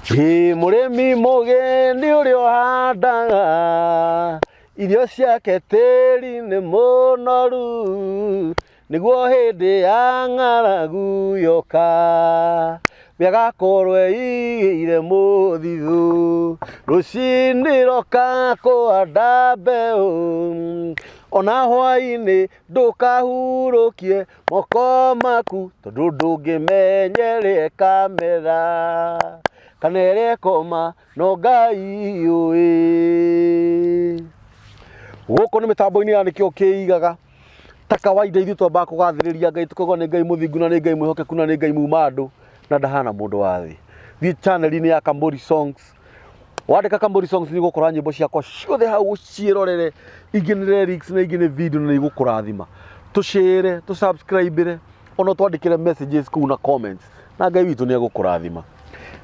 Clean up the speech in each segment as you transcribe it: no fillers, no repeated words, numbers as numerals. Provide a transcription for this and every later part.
Ĩ mũrĩmi mũgeni ũrĩa ũhandaga irio ciake tĩri-inĩ mũnoru, nĩguo hĩndĩ ya ng'aragu yoka we agakorwo eigĩire mũthithũ. Rũcinĩ roka kũhanda mbeũ, ona hwaĩ-inĩ ndũkahurũkie moko maku tondũ ndũngĩmenya ĩrĩa ĩkamera kana ĩrĩa ĩkoma no Ngai ũĩ. Gũkũ nĩ mĩtambo-inĩ ya nĩkĩo kĩigaga ta kawaida ithuĩ twambaga kũgathĩrĩria Ngai tũkauga nĩ Ngai mũthingu na nĩ Ngai mwĩhokeku na nĩ Ngai muma andũ na ndahana mũndũ wa thĩ. Thiĩ channel-inĩ ya Kambori Songs wandĩka Kambori Songs nĩ ũgũkora nyĩmbo ciakwa ciothe hau ũciĩrorere, ingĩ nĩ lyrics na ingĩ nĩ video na nĩ igũkũrathima. Tũshare, tũ-subscribe-ĩre, ona ũtwandĩkĩre messages kũu na comments na Ngai witũ nĩ egũkũrathima.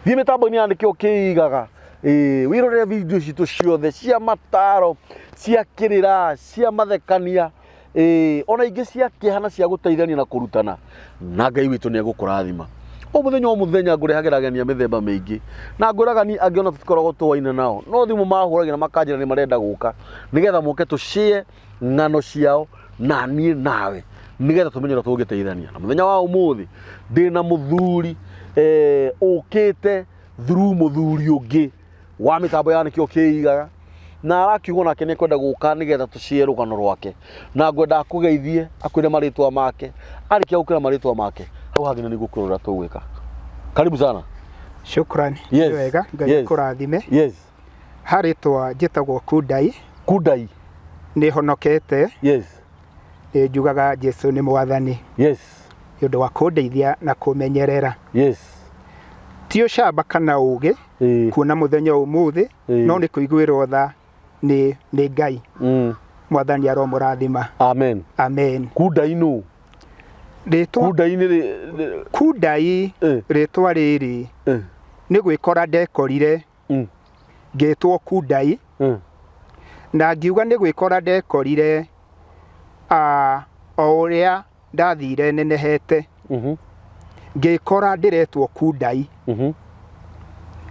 Thiĩ mĩtambo-inĩ ya nĩkĩo kĩigaga, ĩĩ wĩrorere video citũ ciothe cia mataro, cia kĩrĩra, cia mathekania, ĩĩ ona ingĩ cia kĩeha na cia gũteithania na kũrutana na Ngai witũ nĩ egũkũrathima. O mũthenya o mũthenya ngũrehagĩra ageni a mĩthemba mĩingĩ na ngwĩraga niĩ angĩ ona tũtikoragwo tũwaine nao no thimũ mahũragĩra makanjĩra nĩ marenda gũka nĩgetha moke tũshare ng'ano ciao na niĩ nawe nĩgetha tũmenye ũrĩa tũngĩteithania. Na mũthenya wa ũmũthĩ ndĩna mũthuri eh, ũkĩte through mũthuri ũngĩ wa mĩtambo ya nĩkĩo kĩigaga na arakiuga nake nĩ ekwenda gũka nĩgetha tũshare rũgano rwake na ngwenda akũgeithie akwĩre marĩtwa make arĩkia gũkwĩra marĩtwa make hau hangĩ nĩ gũkwĩra ũrĩa tũgwĩka. Karibu sana. Shukran. Yes. Nĩ wega Ngai Yes. akũrathime. Yes. Harĩtwa njĩtagwo Kundai. Kundai. Nĩ honokete. Yes. Nĩ njugaga Jesu nĩ mwathani. Yes. Nĩ ũndũ wa kũndeithia na kũmenyerera. Yes. Ti ũcamba kana ũgĩ Ĩĩ. kuona mũthenya ũmũthĩ Ĩĩ. no nĩ kũiguĩrwo tha nĩ nĩ Ngai. Mwathani aromũrathima. Amen. Amen. Kundai nũ? Rĩtwa Kundai nĩ rĩ- Kundai Eh. rĩtwa rĩrĩ eh, nĩ gwĩkora ndekorire ngĩtwo Kundai na ngiuga nĩ gwĩkora ndekorire ah, o ũrĩa ndathire nenehete ngĩkora ndĩretwo Kundai.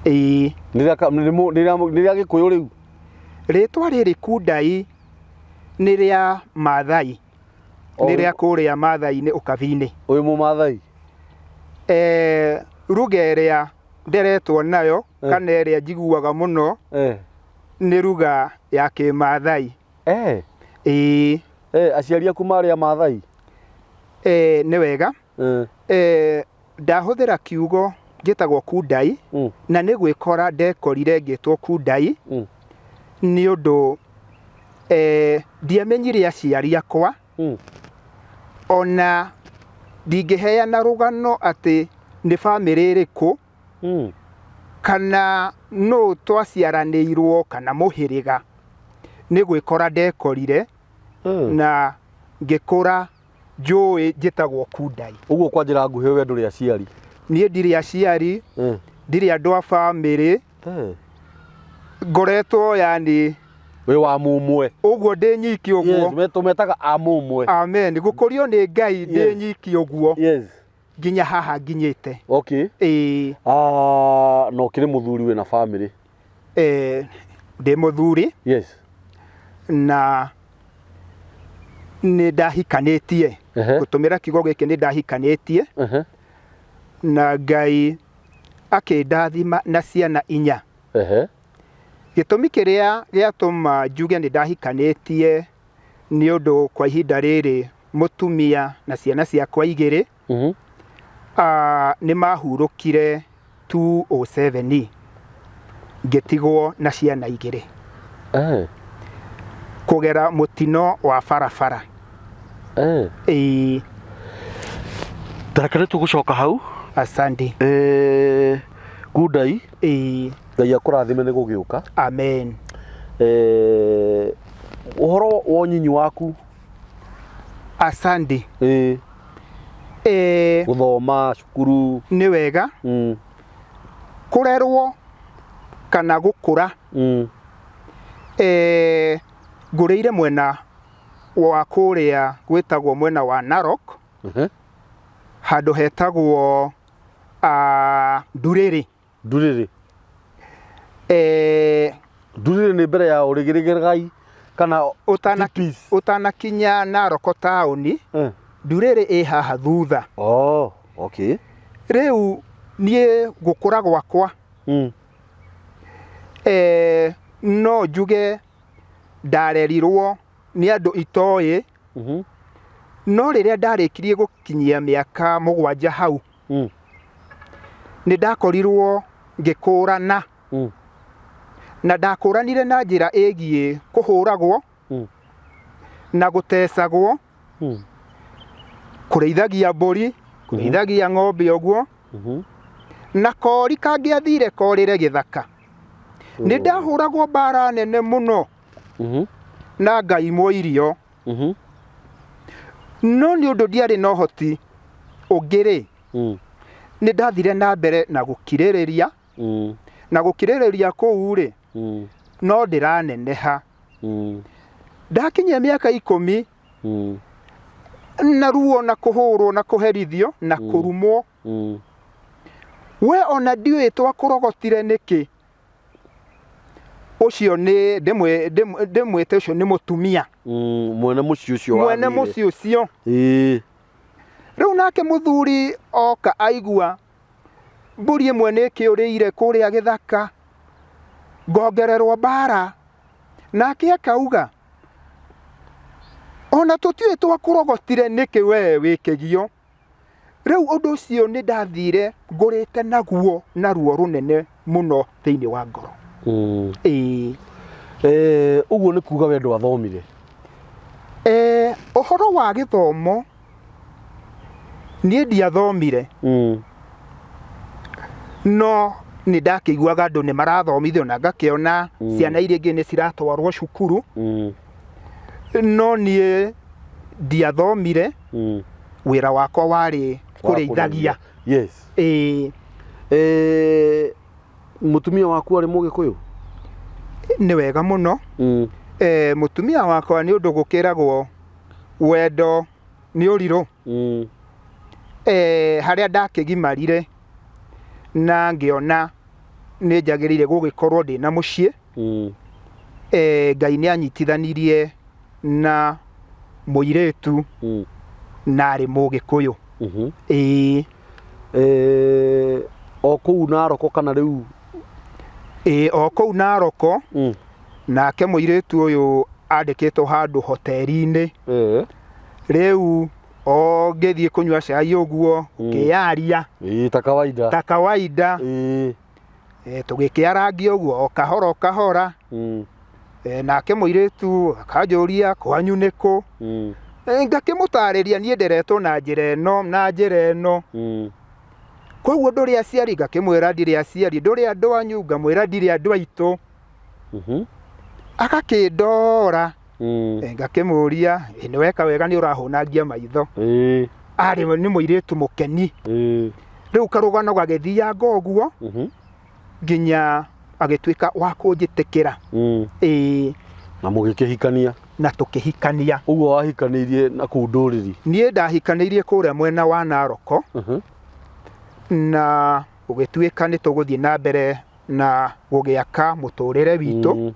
Ĩĩ. Nĩ rĩa ka- nĩ mũ- nĩ rĩa- nĩ rĩa gĩkũyũ rĩu. Rĩtwa rĩrĩ Kundai nĩ rĩa Maathai. Nĩ rĩa kũrĩa Maathai-inĩ Ũkabi-inĩ. Ũyũ mũmathai? Eh, ruga ĩrĩa nderetwo nayo kana ĩrĩa njiguaga mũno nĩ ruga ya kĩmaathai. Ĩĩ. Aciari aku marĩ a Maathai? Eh, nĩ wega. Eh, ndahũthĩra kiugo njĩtagwo Kundai na nĩ gwĩkora ndekorire ngĩtwo Kundai nĩ ũndũ eh, ndiamenyire aciari akwa ona ndingĩheana rũgano atĩ nĩ bamĩrĩ ĩrĩkũ kana nũ twaciaranĩirwo kana mũhĩrĩga, nĩ gwĩkora ndekorire na ngĩkũra njũĩ njĩtagwo Kundai. Ũguo kwa njĩra nguhĩ we ndũrĩ aciari? Niĩ ndirĩ aciari, ndirĩ andũ a bamĩrĩ, ngoretwo yani Wĩ wa mũmwe. Ũguo ndĩ nyiki ũguo. Yes, tũmetaga a mũmwe. Amen. Gũkũrio nĩ Ngai ndĩ nyiki ũguo. Yes. Nginya haha nginyĩte. Okay. Ĩĩ. Ah, na ũkĩrĩ mũthuri wĩna bamĩrĩ? Eh, ndĩ mũthuri. Yes. Na nĩ ndahikanĩtie. Gũtũmĩra kiugo gĩkĩ nĩ ndahikanĩtie. Na Ngai akĩndathima na ciana inya. Gĩtũmi kĩrĩa gĩatũma njuge nĩ ndahikanĩtie nĩ ũndũ kwa ihinda rĩrĩ mũtumia na ciana ciakwa igĩrĩ nĩ mahurũkire 207 ngĩtigwo na ciana igĩrĩ kũgera mũtino wa barabara. Ĩĩ. Tareke nĩ tũgũcoka hau. Asante. Kundai. Ĩĩ. Ngai akũrathime nĩ gũgĩũka. Amen. Ũhoro wa ũnyinyi waku? Asante. Ĩĩ. Gũthoma cukuru. Nĩ wega. Kũrerwo kana gũkũra. Ngũrĩire mwena wa kũrĩa gwĩtagwo mwena wa Narok. Handũ hetagwo Ndurĩrĩ. Ndurĩrĩ. Ndurĩrĩ nĩ mbere ya ũrĩgĩrĩgĩrai kana Tipis? Ũtanakinya Naroko taũni. Ndurĩrĩ ĩ haha thutha. Oh, okay. Rĩu niĩ gũkũra gwakwa no njuge ndarerirwo nĩ andũ itoĩ. No rĩrĩa ndarĩkirie gũkinyia mĩaka 7 hau, nĩ ndakorirwo ngĩkũrana. Na ndakũranire na njĩra ĩgiĩ kũhũragwo na gũtecagwo, kũrĩithagia mbũri, kũrĩithagia ng'ombe ũguo, na kori kangĩathire korĩre gĩthaka. Nĩ ndahũragwo mbara nene mũno na ngaimwo irio. No nĩ ũndũ ndiarĩ na ũhoti ũngĩ-rĩ, nĩ ndathire na mbere na gũkirĩrĩria, na gũkirĩrĩria kũu-rĩ, no ndĩraneneha. Ndakinyia mĩaka 10, na ruo na kũhũrwo na kũherithio na kũrumwo. We ona ndiũĩ twakũrogotire nĩkĩ. Ũcio nĩ ndĩmwĩte ũcio nĩ mũtumia. Mwene mũciĩ ũcio Mwene wathire. Mũciĩ ũcio. Ĩĩ. Rĩu nake mũthuri oka aigua mbũri ĩmwe nĩ ĩkĩũrĩire kũrĩa gĩthaka, ngongererwo mbara. Nake akauga ona tũtiũĩ twakũrogotire nĩkĩ we wĩ kĩgio. Rĩu ũndũ ũcio nĩ ndathire ngũrĩte naguo na ruo rũnene mũno thĩinĩ wa ngoro. Ĩĩ. Ũguo nĩ kuga we ndwathomire? Ũhoro wa gĩthomo niĩ ndiathomire. No nĩ ndakĩiguaga andũ nĩ marathomithio na ngakĩona ciana iria ingĩ nĩ ciratwarwo cukuru. No niĩ ndiathomire. Wĩra wakwa warĩ kũrĩithagia. Yes. Ĩĩ. Mũtumia waku arĩ Mũgĩkũyũ? Nĩ wega mũno. Mũtumia wakwa nĩ ũndũ gũkĩragwo wendo nĩ ũrirũ. Harĩa ndakĩgimarire na ngĩona nĩ njagĩrĩire gũgĩkorwo ndĩna mũciĩ. Ngai nĩ anyitithanirie na mũirĩtu na arĩ Mũgĩkũyũ. Ĩĩ. O kũu Naroko kana rĩu? Ĩĩ, o kũu Naroko. Nake mũirĩtu ũyũ andĩkĩtwo handũ hoteri-inĩ. Rĩu o ngĩthiĩ kũnyua cai ũguo, ngĩyaria. Ĩĩ, ta kawaida. Ta kawaida. Ĩĩ. Tũgĩkĩarangia ũguo o kahora o kahora. Nake mũirĩtu akanjũria kwanyu nĩ kũ? Ngakĩmũtarĩria niĩ nderetwo na njĩra ĩno na njĩra ĩno. Koguo ndũrĩ aciari? Ngakĩmwĩra ndirĩ aciari. Ndũrĩ andũ anyu? Ngamwĩra ndirĩ andũ aitũ. Agakĩndora. Ngakĩmũria, nĩ weka wega nĩ ũrahũnangia maitho. Arĩ nĩ mũirĩtu mũkeni. Rĩu karũgano gagĩthianga ũguo nginya agĩtuĩka wa kũnjĩtĩkĩra. Ĩĩ. Na mũgĩkĩhikania? Na tũkĩhikania. Ũguo wahikanĩirie na kũu ndũrĩrĩ? Niĩ ndahikanĩirie kũrĩa mwena wa Naroko. Na gũgĩtuĩka nĩ tũgũthiĩ na mbere na gũgĩaka mũtũrĩre witũ.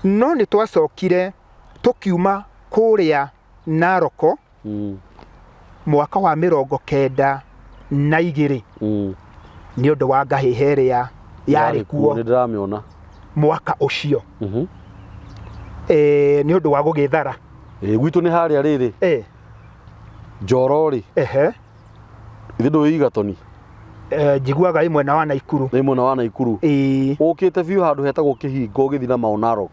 No nĩ twacokire tũkiuma kũrĩa Naroko mwaka wa 92 nĩ ũndũ wa ngahĩha ĩrĩa yarĩ kuo. Nĩ ndĩramĩona. Mwaka ũcio. Nĩ ũndũ wa gũgĩthara. Gwitũ nĩ harĩa rĩrĩ. Njoro rĩ. Ithe ndũĩ Igatoni? Njiguaga ĩ mwena wa Naikuru. Nĩ mwena wa Naikuru. Ĩĩ. Ũkĩte biũ handũ hetagwo Kĩhingo ũgĩthiĩ na Mau Narok.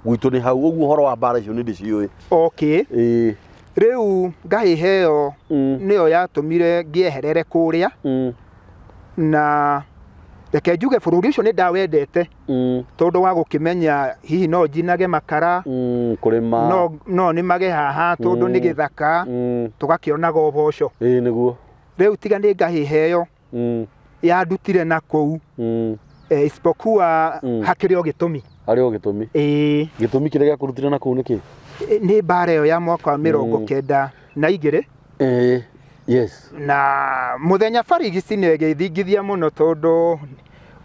Gwitũ nĩ hau, ũguo ũhoro wa mbara icio nĩ ndĩciũĩ. Okay. Ĩĩ. Rĩu ngahĩha ĩyo nĩyo yatũmire ngĩeherere kũrĩa. Na reke njuge bũrũri ũcio nĩ ndawendete. Tondũ wa gũkĩmenya hihi no njinage makara. Kũrĩma. No nĩmage haha tondũ nĩ gĩthaka. Tũgakĩonaga ũboco. Ĩĩ nĩguo. Rĩu tiga nĩ ngahĩha ĩyo yandutire na kũu. Isipokuwa hakĩrĩ o gĩtũmi. Harĩ o gĩtũmi. Ĩĩ. Gĩtũmi kĩrĩa gĩakũrutire na kũu nĩ kĩ? Nĩ mbara ĩyo ya mwaka wa 92. Ĩĩ. Yes. Na mũthenya barigici nĩ ĩgĩthingithia mũno tondũ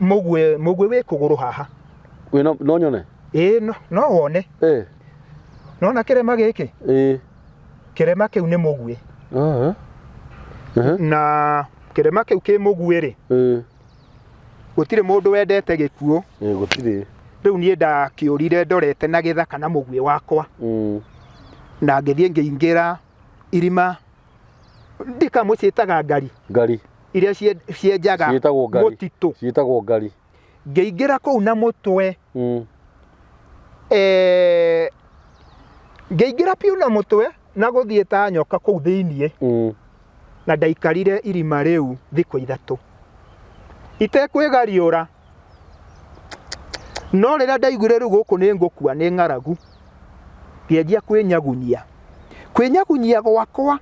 Mũguĩ, mũguĩ wĩ kũgũrũ haha. Wĩ no, no nyone? Ĩĩ no, no wone. Eh. Nona kĩrema gĩkĩ? Ĩĩ. Kĩrema kĩu nĩ mũguĩ. Ah. Uh-huh. Na kĩrema kĩu kĩ mũguĩ rĩ. Ĩĩ. Gũtirĩ mũndũ wendete gĩkuũ. Ĩĩ gũtirĩ. Rĩu niĩ ndakĩũrire ndorete na gĩthaka na mũguĩ wakwa. Na ngĩthiĩ ngĩingĩra irima ndikamũciĩtaga ngari. Ngari. Iria cienjaga Ciĩtagwo ngari. mũtitũ. Ciĩtagwo ngari. Ngĩingĩra kũu na mũtwe. Ngĩingĩra piũ na mũtwe na gũthiĩ ta nyoka kũu thĩiniĩ. Na ndaikarire irima rĩu thikũ ithatũ itekwĩgariũra. No rĩrĩa ndaiguire rĩu gũkũ nĩ ngũkua nĩ ng'aragu, ngĩanjia kwĩnyagunyia. Kwĩnyagunyia gwakwa,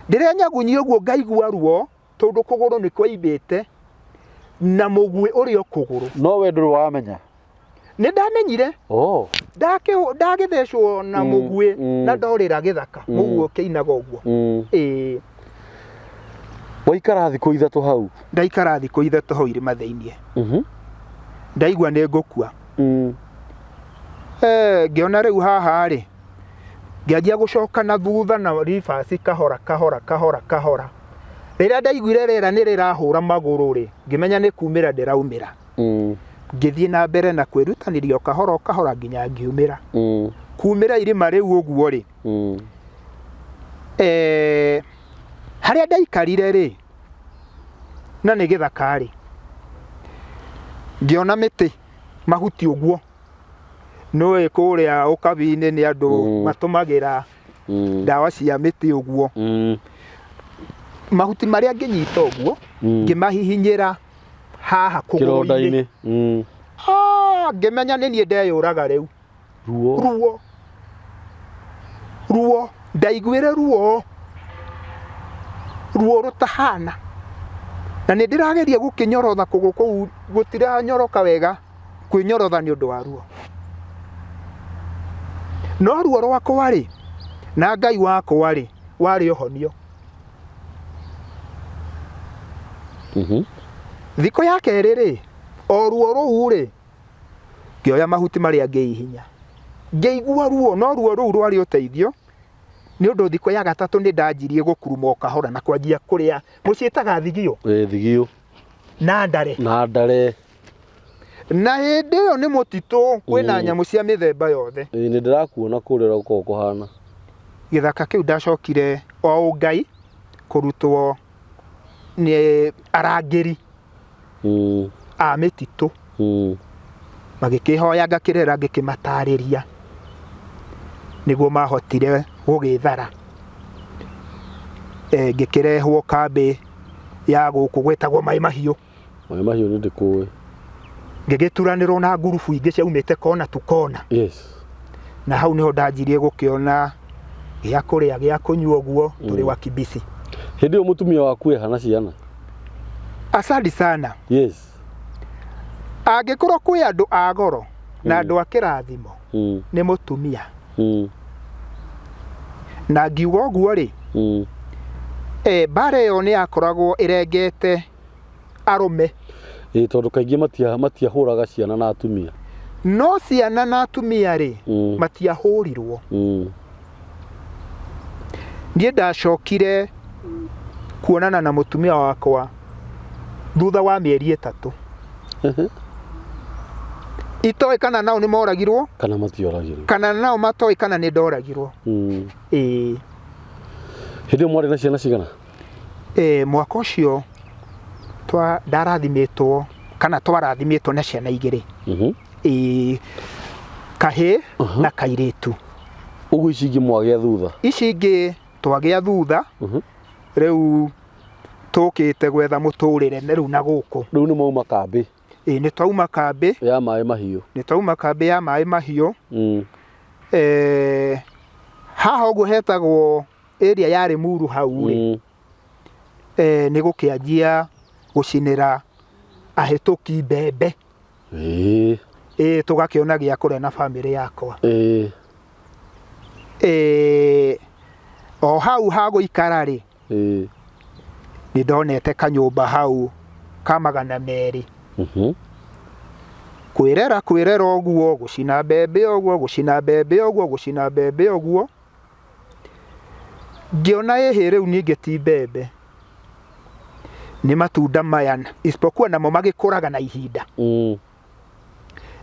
ndĩrenyagunyia ũguo ngaigua ruo tondũ kũgũrũ nĩ kwaimbĩte na mũguĩ ũrĩ o kũgũrũ. No we ndũrĩ wamenya? Nĩ ndamenyire. Oh. Ndagĩthecwo na mũguĩ na ndorĩra gĩthaka, mũguĩ ũkĩinaga ũguo. Ĩĩ. Waikara thikũ ithatũ hau? Ndaikara thikũ ithatũ hau irima thĩiniĩ. Ndaigua nĩ ngũkua. Ngĩona rĩu haha rĩ, ngĩanjia gũcoka na thutha na reverse kahora kahora kahora kahora. Rĩrĩa ndaiguire rĩera nĩ rĩrahũra magũrũ rĩ, ngĩmenya nĩ kumĩra ndĩraumĩra. Ngĩthiĩ na mbere na kwĩrutanĩria o kahora o kahora nginya ngiumĩra. Kumĩra irima rĩu ũguo rĩ, harĩa ndaikarire rĩ, na nĩ gĩthaka rĩ, ngĩona mĩtĩ mahuti ũguo. Nĩũĩ kũrĩa ũkabi-inĩ nĩ andũ matũmagĩra ndawa cia mĩtĩ ũguo. Mahuti marĩa ngĩnyita ũguo, ngĩmahihinyĩra haha kũgũrũ-inĩ. Kĩronda-inĩ. Ngĩmenya nĩ niĩ ndeyũraga rĩu. Ruo. Ruo. Ruo. Ndaiguire ruo. Ruo rũtahana. Na nĩ ndĩrageria gũkĩnyorotha kũgũrũ kũu gũtiranyoroka wega kwĩnyorotha nĩ ũndũ wa ruo. No ruo rwakwa rĩ, na Ngai wakwa rĩ, warĩ ũhonio. Thikũ ya kerĩ rĩ, o ruo rũu rĩ, ngĩoya mahuti marĩa ngĩhihinya. Ngĩigua ruo, no ruo rũu rwarĩ ũteithio, nĩ ũndũ thikũ ya gatatũ nĩ ndanjirie gũkuruma o kahora na kwanjia kũrĩa, mũciĩtaga thigio? Ĩĩ, thigio. Na ndare. Na ndare. Na hĩndĩ ĩyo nĩ mũtitũ, kwĩna nyamũ cia mĩthemba yothe. Ĩĩ, nĩ ndĩrakuona kũrĩa ũrĩa gũkoragwo kũhana. Gĩthaka kĩu ndacokire o ũngai kũrutwo nĩ arangĩri a mĩtitũ. Magĩkĩhoya ngakĩrera ngĩkĩmatarĩria nĩguo mahotire gũgĩthara. Ngĩkĩrehwo kambĩ ya gũkũ gwĩtagwo Maĩ Mahiũ. Maĩ Mahiũ nĩ ndĩkũĩ. Ngĩgĩturanĩrwo na ngurubu ingĩ ciaumĩte kona tu kona. Yes. Na hau nĩho ndanjirie gũkĩona gĩa kũrĩa gĩa kũnyua ũguo tũrĩ wakibisi. Hĩndĩ ĩyo mũtumia waku eha na ciana? Asante sana. Yes. Angĩkorwo kwĩ andũ a goro na andũ a kĩrathimo nĩ mũtumia. Na ngiuga ũguo rĩ, mbara ĩyo nĩ yakoragwo ĩrengete arũme. Ĩĩ, tondũ kaingĩ matiahũraga ciana na atumia. No ciana na atumia rĩ, matiahũrirwo. Niĩ ndacokire kuonana na mũtumia wakwa thutha wa mĩeri ĩtatũ. Itoĩ kana nao nĩ moragirwo, Kana matioragirwo. Kana nao matoĩ kana nĩ ndoragirwo. Ĩĩ. Hĩndĩ ĩyo mwarĩ na ciana cigana? Mwaka ũcio ndarathimĩtwo kana twarathimĩtwo na ciana igĩrĩ. Ĩĩ, kahĩĩ na kairĩtu. Ũguo ici ingĩ mwagĩa thutha? Ici ingĩ twagĩa thutha, rĩu tũkĩte gwetha mũtũrĩre rĩu na gũkũ. Rĩu nĩ mwauma kambĩ? Ĩĩ, nĩ twauma kambĩ. Ya maĩ mahiũ. Nĩ twauma kambĩ ya maĩ mahiũ. Haha ũguo hetagwo area ya Limuru hau rĩ, nĩ gũkĩanjia gũcinĩra ahĩtũki mbembe. Ĩĩ, tũgakĩona gĩa kũrĩa na bamĩrĩ yakwa. O hau ha gũikara rĩ, nĩ ndonete kanyũmba hau ka 200. Kwĩrera kwĩrera ũguo, gũcina mbembe ũguo, gũcina mbembe ũguo, gũcina mbembe ũguo, ngĩona ĩhĩ rĩu ningĩ ti mbembe, nĩ matunda maya, isipokuwa namo magĩkũraga na ihinda.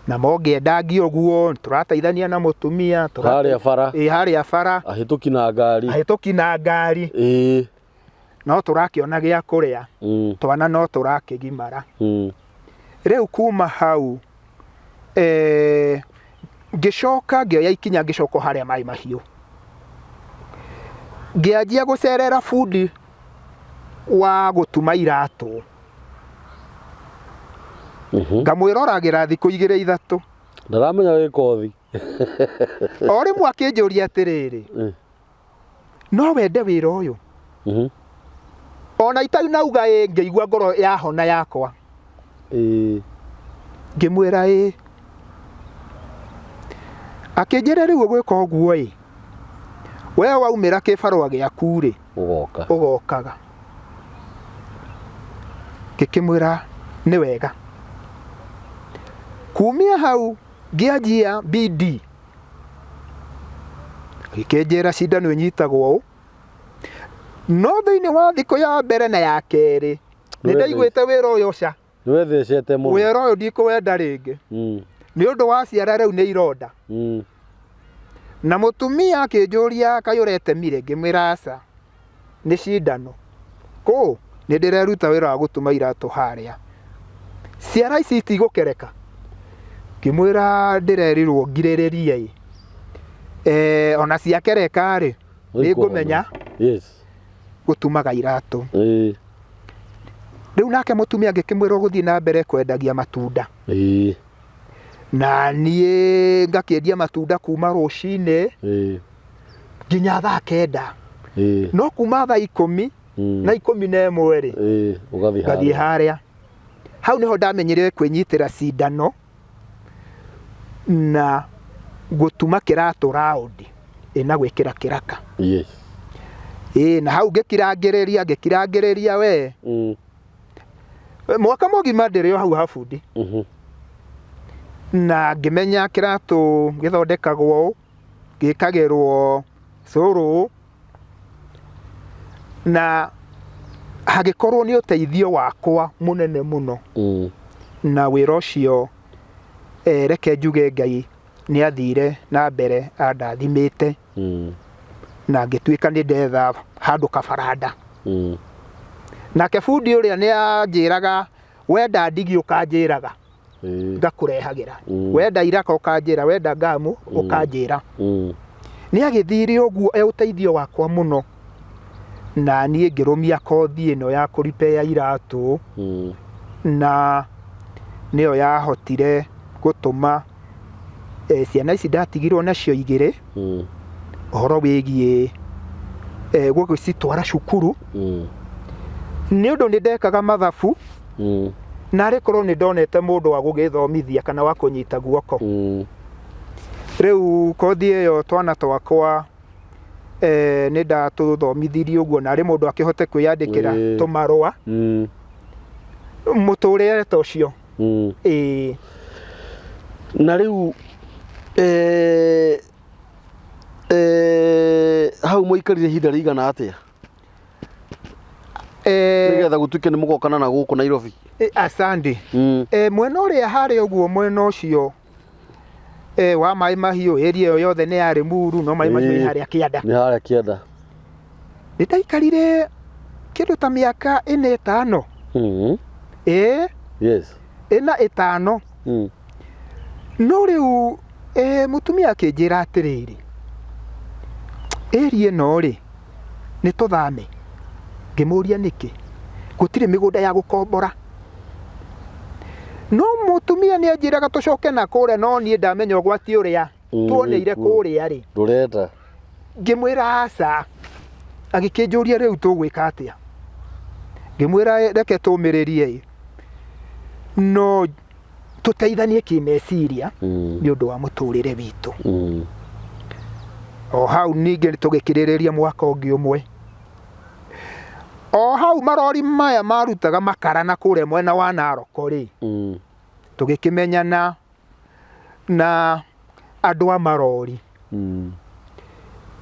Namo ngĩendangia ũguo, tũrateithania na mũtumia. Harĩa bara. Ĩ harĩa bara. Ahĩtũki na ngari. Ahĩtũki na ngari. No tũrakĩona gĩa kũrĩa. Twana no tũrakĩgimara. Rĩu kuma hau ngĩcoka ngĩoya ikinya ngĩcoka o harĩa Maĩ Mahiũ. Ngĩanjia gũcerera bundi wa gũtuma iratũ. Ngamwĩroragĩra thikũ igĩrĩ ithatũ. Ndaramenya wĩ kothi. O rĩmwe akĩnjũria atĩrĩrĩ, no wende wĩra ũyũ? Ona itanauga ĩ, ngĩigua ngoro yahona yakwa. Ngĩmwĩra ĩ. Akĩnjĩra rĩu ũgwĩka ũguo ĩ, we waumĩra kĩbarũa gĩaku rĩ, Ũgoka. Ũgokaga. Ngĩkĩmwĩra nĩ wega. Kumia hau ngĩanjia bidii. Agĩkĩnjĩra cindano ĩnyitagwo ũũ. No thĩinĩ wa thikũ ya mbere na ya kerĩ, nĩ ndaiguĩte wĩra ũyũ ca. Nĩ wethecete mũno. Wĩra ũyũ ndikũwenda rĩngĩ. Nĩ ũndũ wa ciara rĩu nĩ ironda. Na mũtumia akĩnjũria kaĩ ũretemire, ngĩmwĩra aca, nĩ cindano. Kũ? Nĩ ndĩreruta wĩra wa gũtuma iratũ harĩa. Ciara ici itigũkereka? Ngĩmwĩra ndĩrerirwo ngirĩrĩrie ĩ. Eh, ona ciakereka rĩ, nĩ ngũmenya gũtumaga iratũ. Rĩu nake mũtumia ngĩkĩmwĩra ũgũthiĩ na mbere kwendagia matunda. Na niĩ ngakĩendia matunda kuma rũcinĩ nginya thaa 9. No kuma thaa 10 na 11 rĩ, Ũgathiĩ ngathiĩ harĩa. Hau nĩho ndamenyire kwĩnyitĩra cindano na gũtuma kĩratũ raũndi ĩna gwĩkĩra kĩraka. Ĩĩ, na hau ngĩkirangĩrĩria, ngĩkirangĩrĩria we. Mwaka mũgima ndĩrĩ o hau ha bundi. Na ngĩmenya kĩratũ gĩthondekagwo ũũ, gĩkagĩrwo cũrũ ũũ, na hagĩkorwo nĩ ũteithio wakwa mũnene mũno. Na wĩra ũcio reke njuge Ngai nĩ athire na mbere andathimĩte. Na ngĩtuĩka nĩ ndetha handũ kabaranda. Nake bundi ũrĩa nĩ anjĩraga wenda ndigi ũkanjĩraga. Ngakũrehagĩra. Wenda iraka ũkanjĩra, wenda ngamu ũkanjĩra. Nĩ agĩthire ũguo e ũteithio wakwa mũno. Na niĩ ngĩrũmia kothi ĩno ya kũripea iratũ. Na nĩyo yahotire gũtũma ciana ici ndatigirwo nacio igĩrĩ, ũhoro wĩgiĩ gũgĩcitwara cukuru. Nĩ ũndũ nĩ ndekaga mathabu, na arĩ korwo nĩ ndonete mũndũ wa gũgĩthomithia kana wa kũnyita guoko. Rĩu kothi ĩyo twana twakwa nĩ ndatũthomithirie ũguo, na arĩ mũndũ akĩhote kwĩyandĩkĩra tũmarũa. Mũtũrĩre ta ũcio. Ĩĩ. Na rĩu hau mwaikarire ihinda rĩigana atĩa? Nĩgetha gũtuĩke nĩ mũgokana na gũkũ Nairobi. Asante. Mwena ũrĩa harĩa ũguo mwena ũcio wa Maĩ Mahiũ, area ĩyo yothe nĩ ya Limuru, no Maĩ Mahiũ ĩ harĩa kĩanda. Nĩ harĩa kĩanda. Nĩ ndaikarire kĩndũ ta mĩaka ĩna ĩtano. Ĩĩ. Ĩna ĩtano. No rĩu mũtumia akĩnjĩra atĩrĩrĩ, area ĩno rĩ, nĩ tũthame. Ngĩmũria nĩkĩ? Gũtirĩ mĩgũnda ya gũkombora. No mũtumia nĩ anjĩraga tũcoke na kũrĩa, no niĩ ndamenya ũgwati ũrĩa tuoneire kũrĩa rĩ. Ndũrenda. Ngĩmwĩra aca. Agĩkĩnjũria rĩu tũgwĩka atĩa? Ngĩmwĩra reke tũmĩrĩrie ĩ, no tũteithanie kĩmeciria nĩ ũndũ wa mũtũrĩre witũ. O hau ningĩ tũgĩkirĩrĩria mwaka ũngĩ ũmwe. O hau marori maya marutaga makara na kũrĩa mwena wa Narok rĩ, tũgĩkĩmenyana na andũ a marori.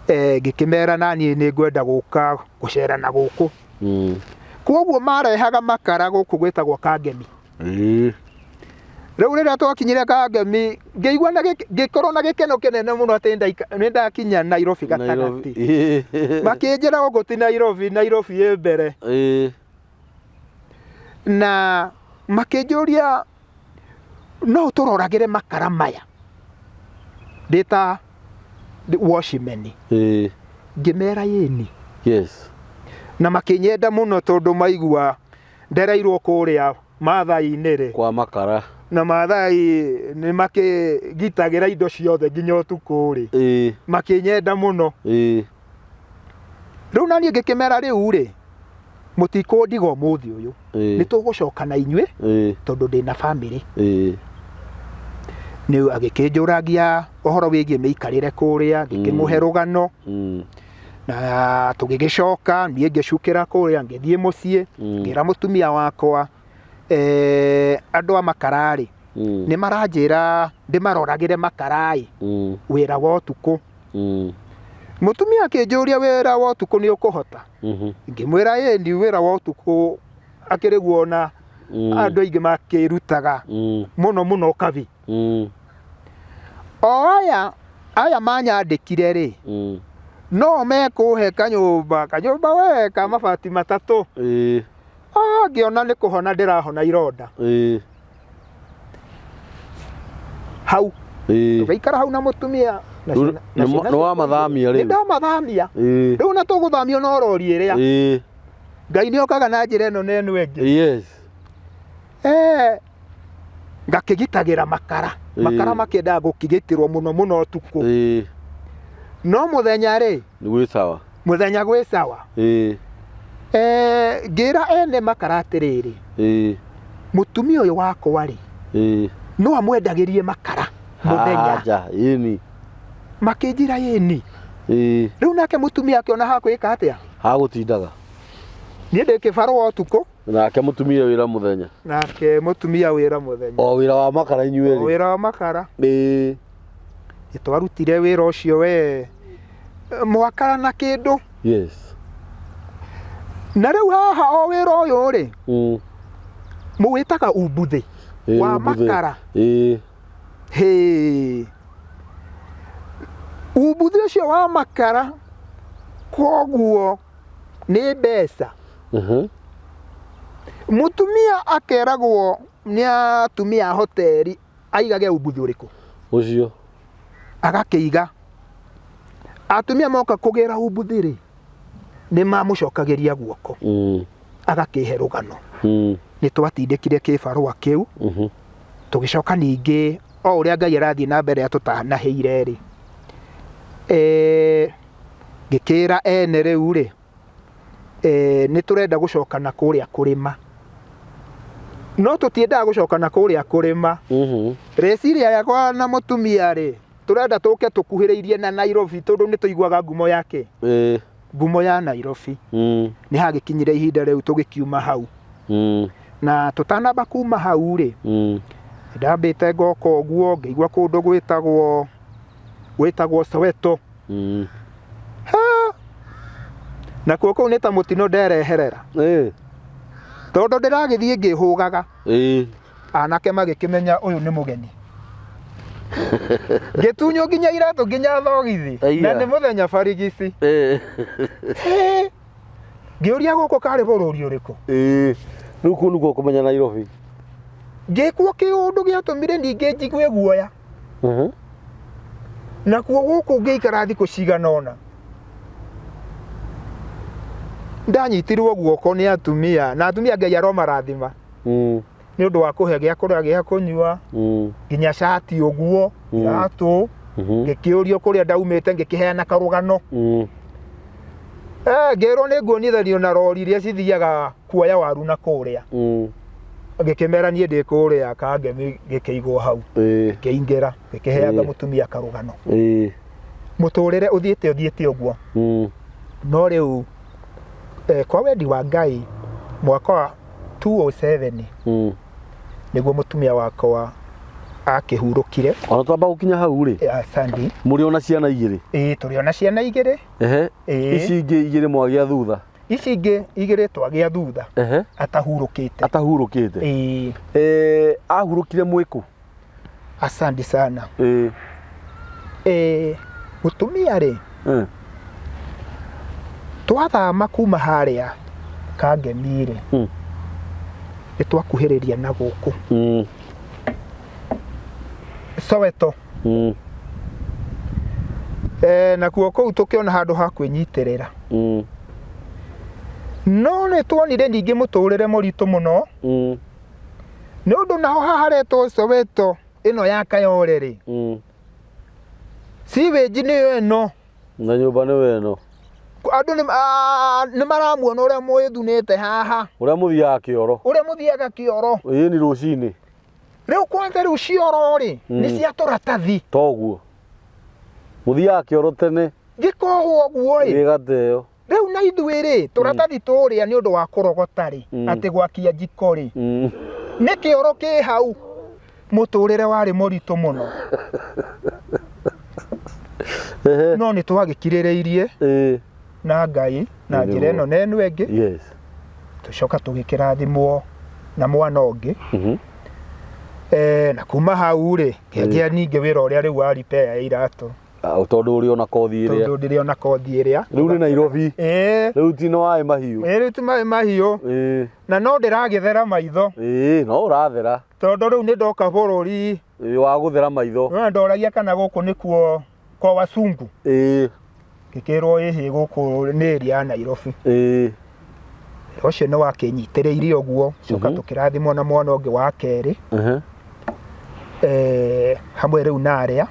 Ngĩkĩmera naniĩ nĩ ngwenda gũka gũcera na gũkũ. Kwoguo marehaga makara gũkũ gwĩtagwo Kangemi. Rĩu rĩrĩa twakinyire Kangemi ngĩigua na ngĩkorwo na gĩkeno kĩnene mũno atĩ nĩ ndakinya Nairobi gatagatĩ. Makĩnjĩra gũkũ ti Nairobi, Nairobi ĩ mbere. Na makĩnjũria no ũtũroragĩre makara maya ndĩ ta watchman. Ngĩmera ĩni. Na makĩnyenda mũno tondũ maigua ndereirwo kũrĩa Maathai-inĩ rĩ. Kwa makara. Na Maathai nĩ makĩgitagĩra indo ciothe nginya ũtukũ rĩ. Makĩnyenda mũno. Rĩu naniĩ ngĩkĩmera rĩu rĩ, mũtikũndiga ũmũthĩ ũyũ. Nĩ tũgũcoka na inyuĩ tondũ ndĩna bamĩrĩ. Nĩ agĩkĩnjũragia ũhoro wĩgiĩ mĩikarĩre kũrĩa, ngĩkĩmũhe rũgano. Na tũgĩgĩcoka niĩ ngĩcukĩra kũrĩa ngĩthiĩ mũciĩ ngĩra mũtumia wakwa andũ a makara rĩ nĩ maranjĩra ndĩmaroragĩre makara ĩ wĩra wa ũtukũ. Mũtumia akĩnjũria wĩra wa ũtukũ nĩ ũkũhota? Ngĩmwĩra ĩni wĩra wa ũtukũ akĩrĩ guo na andũ aingĩ makĩrutaga mũno mũno kabi. O aya aya manyandĩkire rĩ no mekũhe kanyũmba kanyũmba we ka mabati matatũ. Ah, ngĩona nĩ kũhona ndĩrahona ironda hau. Tũgĩikara hau na mũtumia na Rĩu ciana ciakwa nĩ wamathamia igĩrĩ. rĩu? Nĩ ndamathamia. Rĩu na tũgũthamio no rori ĩrĩa. Ngai nĩ okaga na njĩra ĩno na ĩno ĩngĩ. Ngakĩgitagĩra makara. Makara makĩendaga gũkĩgitĩrwo mũno mũno ũtukũ. No mũthenya rĩ, Nĩ gwĩ sawa. Mũthenya gwĩ sawa. Ngĩra ene makara atĩrĩrĩ, mũtumia ũyũ wakwa rĩ, no amwendagĩrie makara mũthenya. Aja, ĩni. Makĩnjĩra ĩni. Rĩu nake mũtumia akĩona hakwĩka atĩa? Hagũtindaga. Niĩ ndĩ kĩbarũa ũtukũ. Nake mũtumia wĩra mũthenya. Nake mũtumia wĩra mũthenya. O wĩra wa makara inyuĩ O erĩ. wĩra wa makara. Nĩtwarutire wĩra ũcio we mwaka na kĩndũ. Na rĩu haha o wĩra ũyũ rĩ, mũwĩtaga umbuthĩ wa Umbuthĩ. makara. Hĩ. Umbuthĩ ũcio wa makara koguo nĩ mbeca. Mũtumia akeragwo nĩ atumia a hoteli aigage umbuthĩ ũrĩkũ? Ũcio. Agakĩiga. Atumia moka kũgĩra umbuthĩ rĩ, nĩ mamũcokagĩria guoko. Agakĩhe rũgano. Nĩ twatindĩkire kĩbarũa kĩu. Tũgĩcoka ningĩ o ũrĩa Ngai arathiĩ na mbere atũtanahĩire rĩ, ngĩkĩra ene rĩu rĩ, nĩ tũrenda gũcoka na kũrĩa kũrĩma. No tũtiendaga gũcoka na kũrĩa kũrĩma. Rĩciria rĩakwa na mũtumia rĩ, tũrenda tũke tũkuhĩrĩirie na Nairobi tondũ nĩ tũiguaga ngumo yake. Ngumo ya Nairobi. Nĩ hagĩkinyire ihinda rĩu tũgĩkiuma hau. Na tũtanamba kuma hau rĩ, ndambĩte ngoka ũguo ngĩigua kũndũ gwĩtagwo Soweto. Ha! Nakuo kũu nĩ ta mũtino ndereherera. Tondũ ndĩragĩthiĩ ngĩhũgaga. Anake magĩkĩmenya ũyũ nĩ mũgeni. Ngĩtunywo nginya iratũ nginya thogithi. Na nĩ mũthenya barigici. Ngĩũria gũkũ karĩ bũrũri ũrĩkũ? Rĩu kũu nĩkuo kũmenya Nairobi. Ngĩkwo kĩũndũ gĩatũmire ningĩ njigue guoya. Nakuo gũkũ ngĩikara thikũ cigana ũna. Ndanyitirwo guoko nĩ atumia, na atumia Ngai aromarathima. Nĩ ũndũ wa kũhe gĩa kũrĩa gĩa kũnyua, nginya cati ũguo, iratũ, ngĩkĩũrio kũrĩa ndaumĩte ngĩkĩheana karũgano. Ngĩrwo nĩ nguonithanio na rori iria cithiaga kuoya waru na kũrĩa. Ngĩkĩmera niĩ ndĩ kũrĩa Kangemi gĩkĩigwo hau. Ngĩingĩra, ngĩkĩheanga mũtumia karũgano. Mũtũrĩre ũthiĩte ũthiĩte ũguo. No rĩu, Kwa wendi wa Ngai mwaka wa 207 nĩguo mũtumia wakwa akĩhurũkire. Ona twamba gũkinya hau rĩ, Asandi. Mũrĩ ona ciana igĩrĩ? Ĩĩ, tũrĩ ona ciana igĩrĩ. Ĩĩ. Ici ingĩ igĩrĩ mwagĩa thutha? Ici ingĩ igĩrĩ twagĩa thutha. Atahurũkĩte. Atahurũkĩte. Ĩĩ. Ahurũkire mwĩkũ? Asante sana. Ĩĩ. Mũtumia rĩ, twathama kuma harĩa Kangemi rĩ, nĩ twakuhĩrĩria na gũkũ Soweto. Nakuo kũu tũkĩona handũ ha kwĩnyitĩrĩra. No nĩ tuonire ningĩ mũtũrĩre mũritũ mũno. Nĩ ũndũ naho haha haretwo Soweto ĩno ya Kayole rĩ, sewage nĩyo ĩno. Na nyũmba nĩyo ĩno. Andũ nĩ maramuona ũrĩa mwĩthunĩte haha. Ũrĩa mũthiaga kĩoro. Ũrĩa mũthiaga kĩoro. Ĩni rũcinĩ. Rĩu kwanza rĩu cioro rĩ, nĩ cia tũratathi. Toguo. Mũthiaga kĩoro tene. Gĩkohwo ũguo ĩ. Gĩgateo. Rĩu na ithuĩ rĩ, tũratathi tũrĩa nĩ ũndũ wa kũrogota rĩ, atĩ gwakia njiko rĩ, nĩ kĩoro kĩ hau. Mũtũrĩre warĩ mũritũ mũno. No nĩ twagĩkirĩrĩirie na Ngai na njĩra ĩno na ĩno ĩngĩ. Tũcoka tũgĩkĩrathimwo na mwana ũngĩ. Na kuma hau rĩ, ngĩanjia ningĩ wĩra ũrĩa rĩu wa repair ya iratũ. Tondũ ũrĩ ona kothi ĩrĩa. Tondũ ndĩrĩ ona kothi ĩrĩa. Rĩu nĩ Nairobi. Rĩu ti no maĩ mahiũ. Rĩu ti maĩ mahiũ. Na no ndĩragĩthera maitho. No ũrathera. Tondũ rĩu nĩ ndoka bũrũri. Wa gũthera maitho. No ndoragia kana gũkũ nĩkuo kwa wazungu. Ngĩkĩrwo ĩhĩ gũkũ nĩ area ya Nairobi. Ũcio nĩ wakĩnyitĩrĩire ũguo, coka tũkĩrathimwo na mwana ũngĩ wa kerĩ. Hamwe rĩu na arĩa,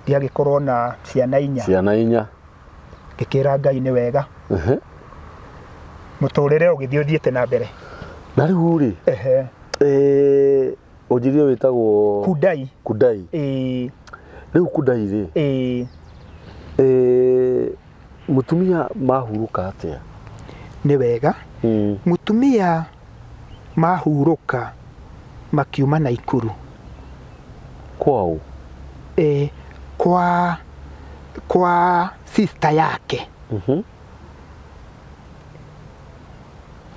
ndiagĩkorwo na ciana inya. Ciana inya. Ngĩkĩra Ngai nĩ wega. Mũtũrĩre ũgĩthiĩ ũthiĩte na mbere. Na rĩu rĩ, ũnjĩrire wĩtagwo Kundai. Kundai. Rĩu Kundai rĩ, mũtumia mahurũka atĩa? Nĩ wega. Mũtumia mahurũka makiuma Naikuru. Kwao? Kwa sister yake.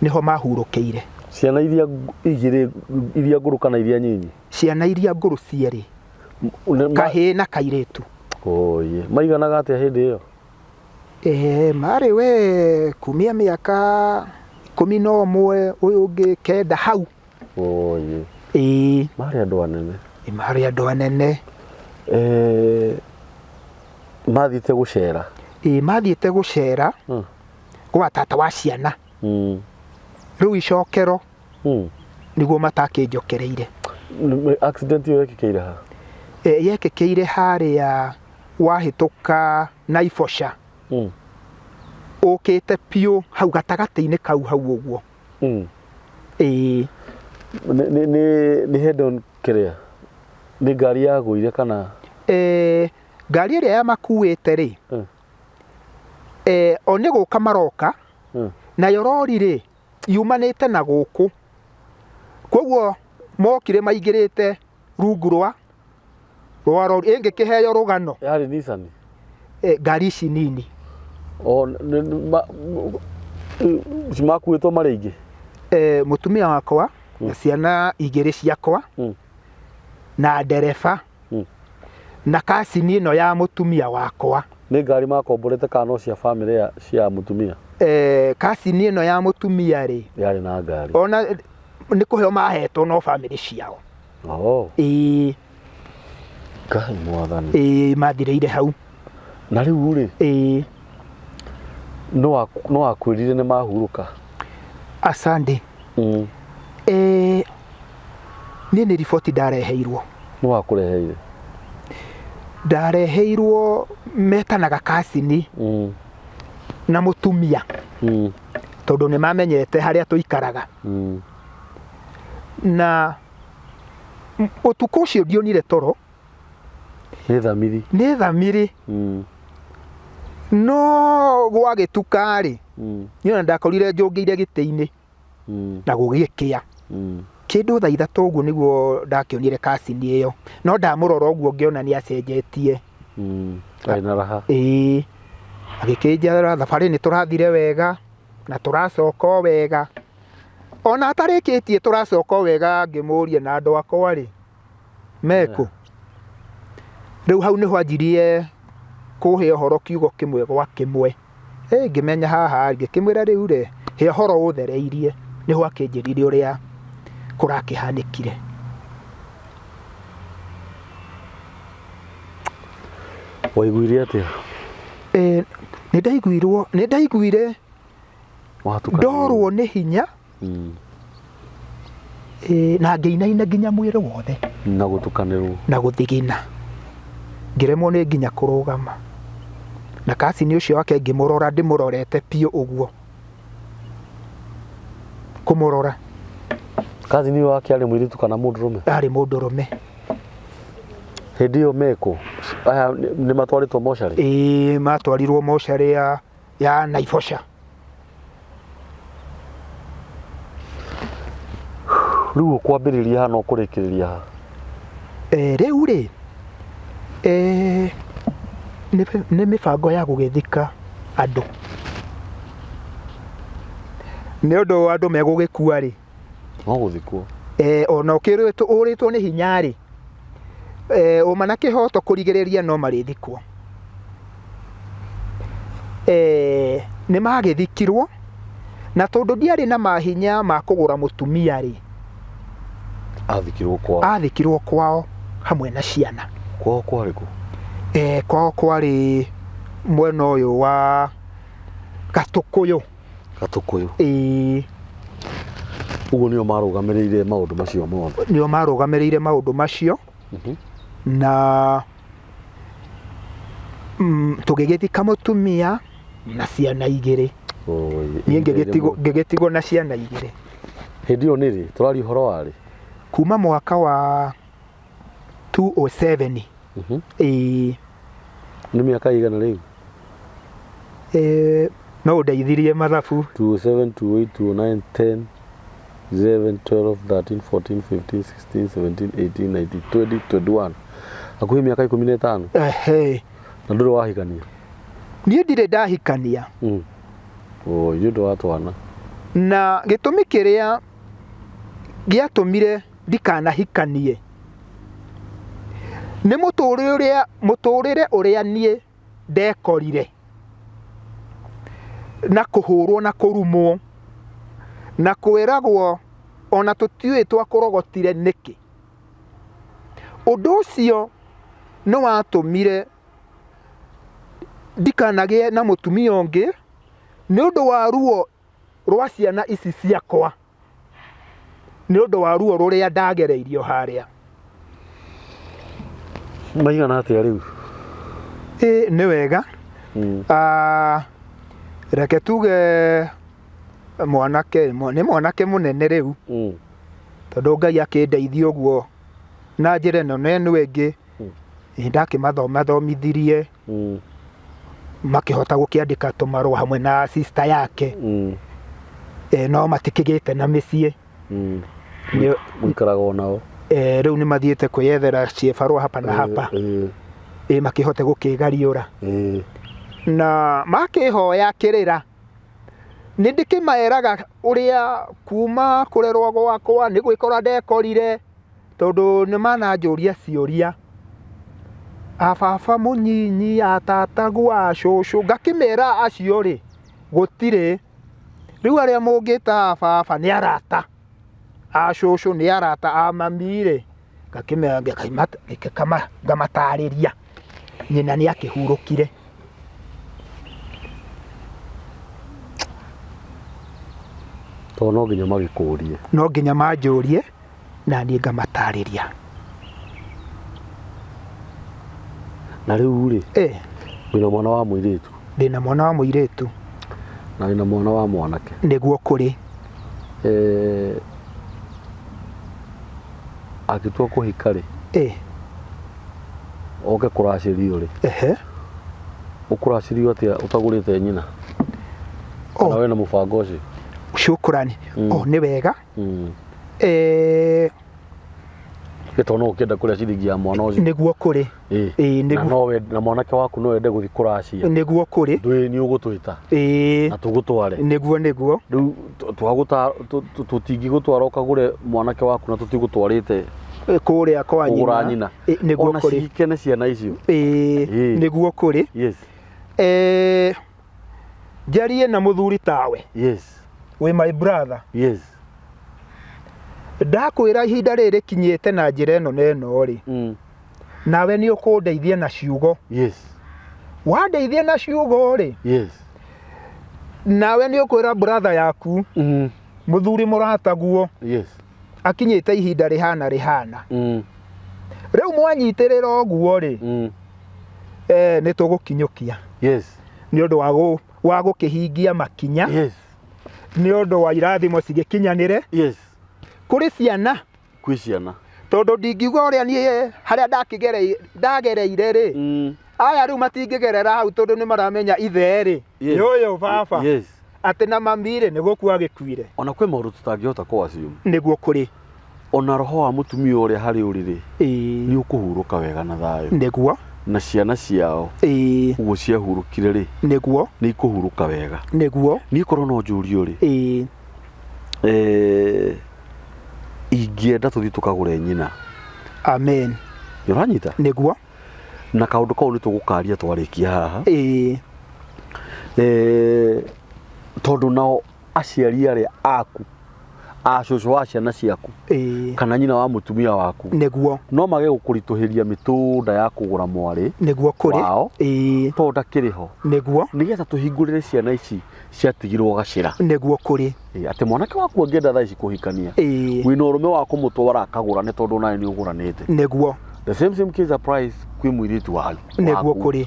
Nĩho mahurũkĩire. Ciana iria igĩrĩ, iria ngũrũ kana iria nyinyi? Ciana iria ngũrũ cierĩ. Kahĩĩ na kairĩtu. Oye, maiganaga atĩa hĩndĩ ĩyo? Marĩ we kumia mĩaka 11, ũyũ ũngĩ 9 hau. Oye. Marĩ andũ anene. Marĩ andũ anene. Mathiĩte gũcera. Mathiĩte gũcera gwa tata wa ciana. Rĩu icokero nĩguo matakĩnjokereire. Accident ĩyo yekĩkĩire ha? Yekĩkĩire harĩa wahĩtũka Naivasha. Ũkĩte piũ hau gatagatĩ-inĩ kau hau ũguo. Nĩ head on kĩrĩa? Nĩ ngari yagũire kana? Ngari ĩrĩa yamakuĩte rĩ, o nĩ gũka maroka, nayo rori rĩ, yumanĩte na gũkũ. Koguo mokire maingĩrĩte rungu rwa rori. Ĩngĩkĩheo rũgano. Yarĩ Nissan? Ngari ici nini. O, makuĩtwo marĩ aingĩ? Mũtumia wakwa na ciana igĩrĩ ciakwa na ndereba na kacini ĩno ya mũtumia wakwa. Nĩ ngari makomborete kana no cia bamĩrĩ cia mũtumia? Kacini ĩno ya mũtumia rĩ, Yarĩ na ngari. Ona nĩ kũheo mahetwo no bamĩrĩ ciao. Ngai mwathani. Mathirĩire hau. Na rĩu rĩ, no wakwĩrire nĩ mahurũka? Asante. Niĩ nĩ riboti ndareheirwo. Nĩ wakũreheire? Ndareheirwo metanaga kacini na mũtumia. Tondũ nĩ mamenyete harĩa tũikaraga. Na ũtukũ ũcio ndionire toro. Nĩ thamiri. Nĩ thamiri. No gwagĩtuka-rĩ, niĩ ona ndakorire njũngĩire gĩtĩ-inĩ na gũgĩkĩa. Kĩndũ thaa ithatũ ũguo nĩguo ndakĩonire kacini ĩyo, no ndamũrora ũguo ngĩona nĩ acenjetie. Arĩ na raha. Ĩĩ, agĩkĩnjĩra thabarĩ nĩ tũrathire wega na tũracoka o wega. Ona atarĩkĩtie tũracoka o wega ngĩmũria na andũ akwa rĩ, mekũ? Rĩu hau nĩho anjirie kũhe ũhoro kiugo kĩmwe gwa kĩmwe. Ĩ ngĩmenya haha ngĩkĩmwĩra rĩu rĩ, he ũhoro ũthereirie. Nĩho akĩnjĩrire ũrĩa kũrakĩhanĩkire. Waiguire atĩa? Ĩ nĩ ndaiguirwo, nĩ ndaiguire ndorwo nĩ hinya Ĩĩ, na ngĩinaina nginya mwĩrĩ wothe. Na gũtukanĩrwo. Na gũthigina. Ngĩremwo nĩ nginya kũrũgama. Na kacini ũcio wake ngĩmũrora ndĩmũrorete biũ ũguo. Kũmũrora. Kazini ũyũ wake arĩ mũirĩtu kana mũndũrũme? Arĩ mũndũrũme. Hĩndĩ ĩyo mekũ? Aya nĩ matwarĩtwo mocarĩ? Ĩĩ, matwarirwo mocarĩ ya ya Naivosha. Rĩu ũkwambĩrĩria ha na ũkũrĩkĩrĩria ha? Eh, rĩu rĩ eh, nĩ nĩ mĩbango ya gũgĩthika andũ nĩ ũndũ andũ megũgĩkua rĩ No gũthikwo. eh, ona ũkĩrĩtwo ũrĩtwo nĩ hinya rĩ eh, ũma na kĩhoto kũrigĩrĩria no marĩthikwo eh, nĩ magĩthikirwo na tondũ ndiarĩ na mahinya ma kũgũra mũtumia rĩ Athikirwo kwao. athikirwo kwao hamwe na ciana Kwao kwarĩ kũ? eh, kwao kwarĩ mwena ũyũ wa Gatũkũyũ Gatũkũyũ. Ĩĩ. Ũguo nĩo marũgamĩrĩire maũndũ macio mothe. Nĩo marũgamĩrĩire maũndũ macio na tũgĩgĩthika mũtumia na ciana igĩrĩ. Oi, Niĩ ngĩgĩtigwo ngĩgĩtigwo na ciana igĩrĩ. Hĩndĩ ĩyo nĩ rĩ? Tũraria ũhoro wa rĩ? Kuma mwaka wa 207. Ĩĩ. Nĩ mĩaka ĩigana rĩu? Eh, no ũndeithirie mathabu. 207, 28, 29, 10, 11, 12, 13, 14, 15, 16, 17, 18, 19, 20, 21. Hakuhĩ mĩaka 15. Ehe. Na ndũrĩ wahikania? Niĩ ndirĩ ndahikania. Oi, nĩ ũndũ wa twana. Na gĩtũmi kĩrĩa gĩatũmire ndikanahikanie nĩ mũtũrĩre mũtũrĩre ũrĩa niĩ ndekorire na kũhũrwo na kũrumwo na kwĩragwo ona tũtiũĩ twakũrogotire nĩkĩ. Ũndũ ũcio nĩ watũmire ndikanagĩe na mũtumia ũngĩ nĩ ũndũ wa ruo rwa ciana ici ciakwa. Nĩ ũndũ wa ruo rũrĩa ndagereirio harĩa. Maigana atĩa rĩu? Ĩ nĩ wega. Ah, reke tuge mwanake nĩ mwanake mũnene rĩu tondũ Ngai akĩndeithia ũguo na njĩra ĩno na ĩno ĩngĩ nĩ ndakĩmathomithirie makĩhota gũkĩandĩka tũmarũa hamwe na sister yake e, no matikĩgĩte na mĩciĩ Nĩ- Mũikaraga o nao. e, rĩu nĩ mathiĩte kwĩyethera ciĩbarũa hapa na hapa e, makĩhote gũkĩgariũra na makĩhoya kĩrĩra nĩ ndĩkĩmeraga ũrĩa kuma kũrerwo gwakwa nĩ gwĩkora ndekorire Tondũ nĩ mananjũria ciũria, a baba mũnyinyi, a tataguo, a cũcũ, ngakĩmera acio rĩ, gũtirĩ. Rĩu arĩa mũngĩta a baba nĩ arata, a cũcũ nĩ arata, a mami rĩ, ngakĩmera ngamatarĩria. Nyina nĩ akĩhurũkire. Tondũ no nginya magĩkũrie. No nginya manjũrie. na niĩ ngamatarĩria. Na rĩu rĩ, Eh, wĩna mwana wa mũirĩtu ndĩna mwana wa mũirĩtu na wĩna mwana wa mwanake. nĩguo kũrĩ. Eh, angĩtua kũhika rĩ, Eh, oke kũracĩrio rĩ, ehe. Ũkũracirio atĩa ũtagũrĩte nyina? Kana Oh, wĩna mũbango ũcio? shukrani. Oh, nĩ wega. Nĩ tondũ no ũkĩenda kũrĩa ciringi ya mwana ũcio. Nĩguo kũrĩ. Ĩĩ. Ĩĩ, Na nĩguo. no wende, na mwanake waku no ende gũthiĩ kũracia. Nĩguo kũrĩ. Ndũĩ nĩ ũgũtwĩta. Ĩĩ. Na tũgũtware. Nĩguo nĩguo. Rĩu tũtingĩgũtwara ũkagũre mwanake waku na tũtigũtwarĩte Kũrĩa kwa nyina. kũgũra nyina. Ĩ, nĩguo Ona kũrĩ. cihikene ciana icio. Ĩĩ, Ĩĩ. nĩguo kũrĩ. Yes. Njarie na mũthuri tawe. Yes. Wĩ my brother. Yes. Ndakwĩra ihinda rĩrĩ rĩkinyĩte na njĩra ĩno na ĩno rĩ. Nawe nĩ ũkũndeithia na ciugo. Yes. Wandeithia na ciugo rĩ. Yes. Nawe nĩ ũkwĩra brother yaku. Mũthuri mũrataguo. Yes. Akinyĩte ihinda rĩhana rĩhana. Rĩu mwanyitĩrĩra ũguo rĩ. Nĩ tũgũkinyũkia. Yes. Nĩ ũndũ wa gũkĩhingia makinya. Yes. Nĩ ũndũ wa irathimo cigĩkinyanĩre. Yes. Kũrĩ ciana. Kwĩ ciana. Tondũ ndingiuga ũrĩa niĩ harĩa ndagereire rĩ. Aya rĩu matingĩgerera hau tondũ nĩ maramenya ithe rĩ. Yes. Nĩ ũyũ baba. Yes. Atĩ na mami rĩ nĩ gũkua gĩkuire. Ona kwĩ maũndũ tũtangĩhota kũ assume. Nĩguo kũrĩ. Ona roho wa mũtumia ũrĩa harĩ ũrĩ rĩ. Ĩĩ. Nĩ ũkũhurũka wega na thayũ. Nĩguo. Na ciana ciao. Ĩĩ. Ũguo ciahurũkire rĩ. Nĩguo. Nĩ ikũhurũka wega. Nĩguo. Niĩ korwo no njũrio rĩ. Ĩĩ. Ingĩenda tũthiĩ tũkagũre nyina. Amen. Nĩ ũranyita? Nĩguo. Na kaũndũ kau nĩ tũgũkaria twarĩkia haha. Ĩĩ. Tondũ nao aciari arĩa aku, a cũcũ wa ciana ciaku, Ĩĩ. kana nyina wa mũtumia waku, Nĩguo. no mage gũkũritũhĩria mĩtũnda ya kũgũra mwarĩ Nĩguo kũrĩ. wao, Ĩĩ. tondũ ndakĩrĩ ho. Nĩguo. Nĩgetha tũhingũrĩre ciana ici ciatigirwo gacĩra. Nĩguo kũrĩ. Ĩĩ, atĩ mwanake waku angĩenda thaa ici kũhikania, Ĩĩ. wĩna ũrũme wa kũmũtwara akagũra nĩ tondũ nawe nĩ ũgũranĩte. Nĩguo. The same case applies kwĩ mũirĩtu Nĩguo waku. kũrĩ.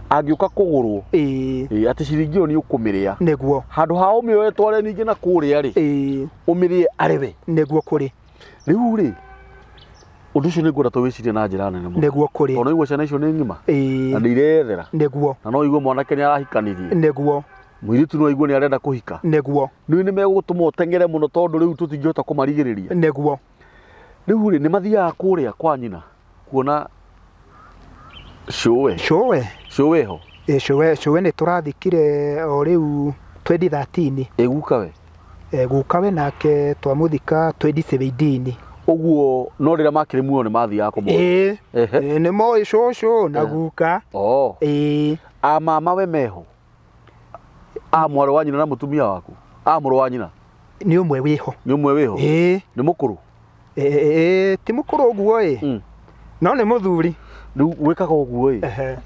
Angĩũka kũgũrwo, Ĩĩ. ĩĩ, atĩ ciringi ĩyo nĩ ũkũmĩrĩa. Nĩguo. Handũ ha ũmĩoe tware ningĩ na kũrĩa rĩ, Ĩĩ. ũmĩrĩe arĩ we. Nĩguo kũrĩ. Rĩu rĩ, ũndũ ũcio nĩ ngwenda tũwĩcirie na njĩra nene mũno. Nĩguo kũrĩ. Tondũ no igue ciana icio nĩ ng'ima. Ĩĩ. Na nĩ ireyethera. Nĩguo. Na no igue mwanake nĩ arahikanirie. Nĩguo. Mũirĩtu no aigue nĩ arenda kũhika. Nĩguo. Rĩu nĩ megũtũma ũteng'ere mũno tondũ rĩu tũtingĩhota kũmarigĩrĩria. Nĩguo. Rĩu rĩ, nĩ mathiaga kũrĩa kwa nyina kuona cũwe. Cũwe. Cũwe ho. Ĩ, cũwe, cũwe nĩ tũrathikire o rĩu 2013. Ĩ, guka we? Ĩ, guka we nake twamũthika 2017. Ũguo no rĩrĩa makĩrĩ muoyo nĩ mathiaga kũmona? Ĩ, Ehe. ĩ, nĩ moĩ cũcũ na guka. Oh. Ĩ. A mama we meho? A mwarĩ wa nyina na mũtumia waku? A mũrũ wa nyina? Nĩ ũmwe wĩho. Nĩ ũmwe wĩho? Ĩ. Nĩ mũkũrũ? Ĩ, ti mũkũrũ ũguo ĩ. No nĩ mũthuri. Rĩu wĩkaga ũguo ĩ. Ehe.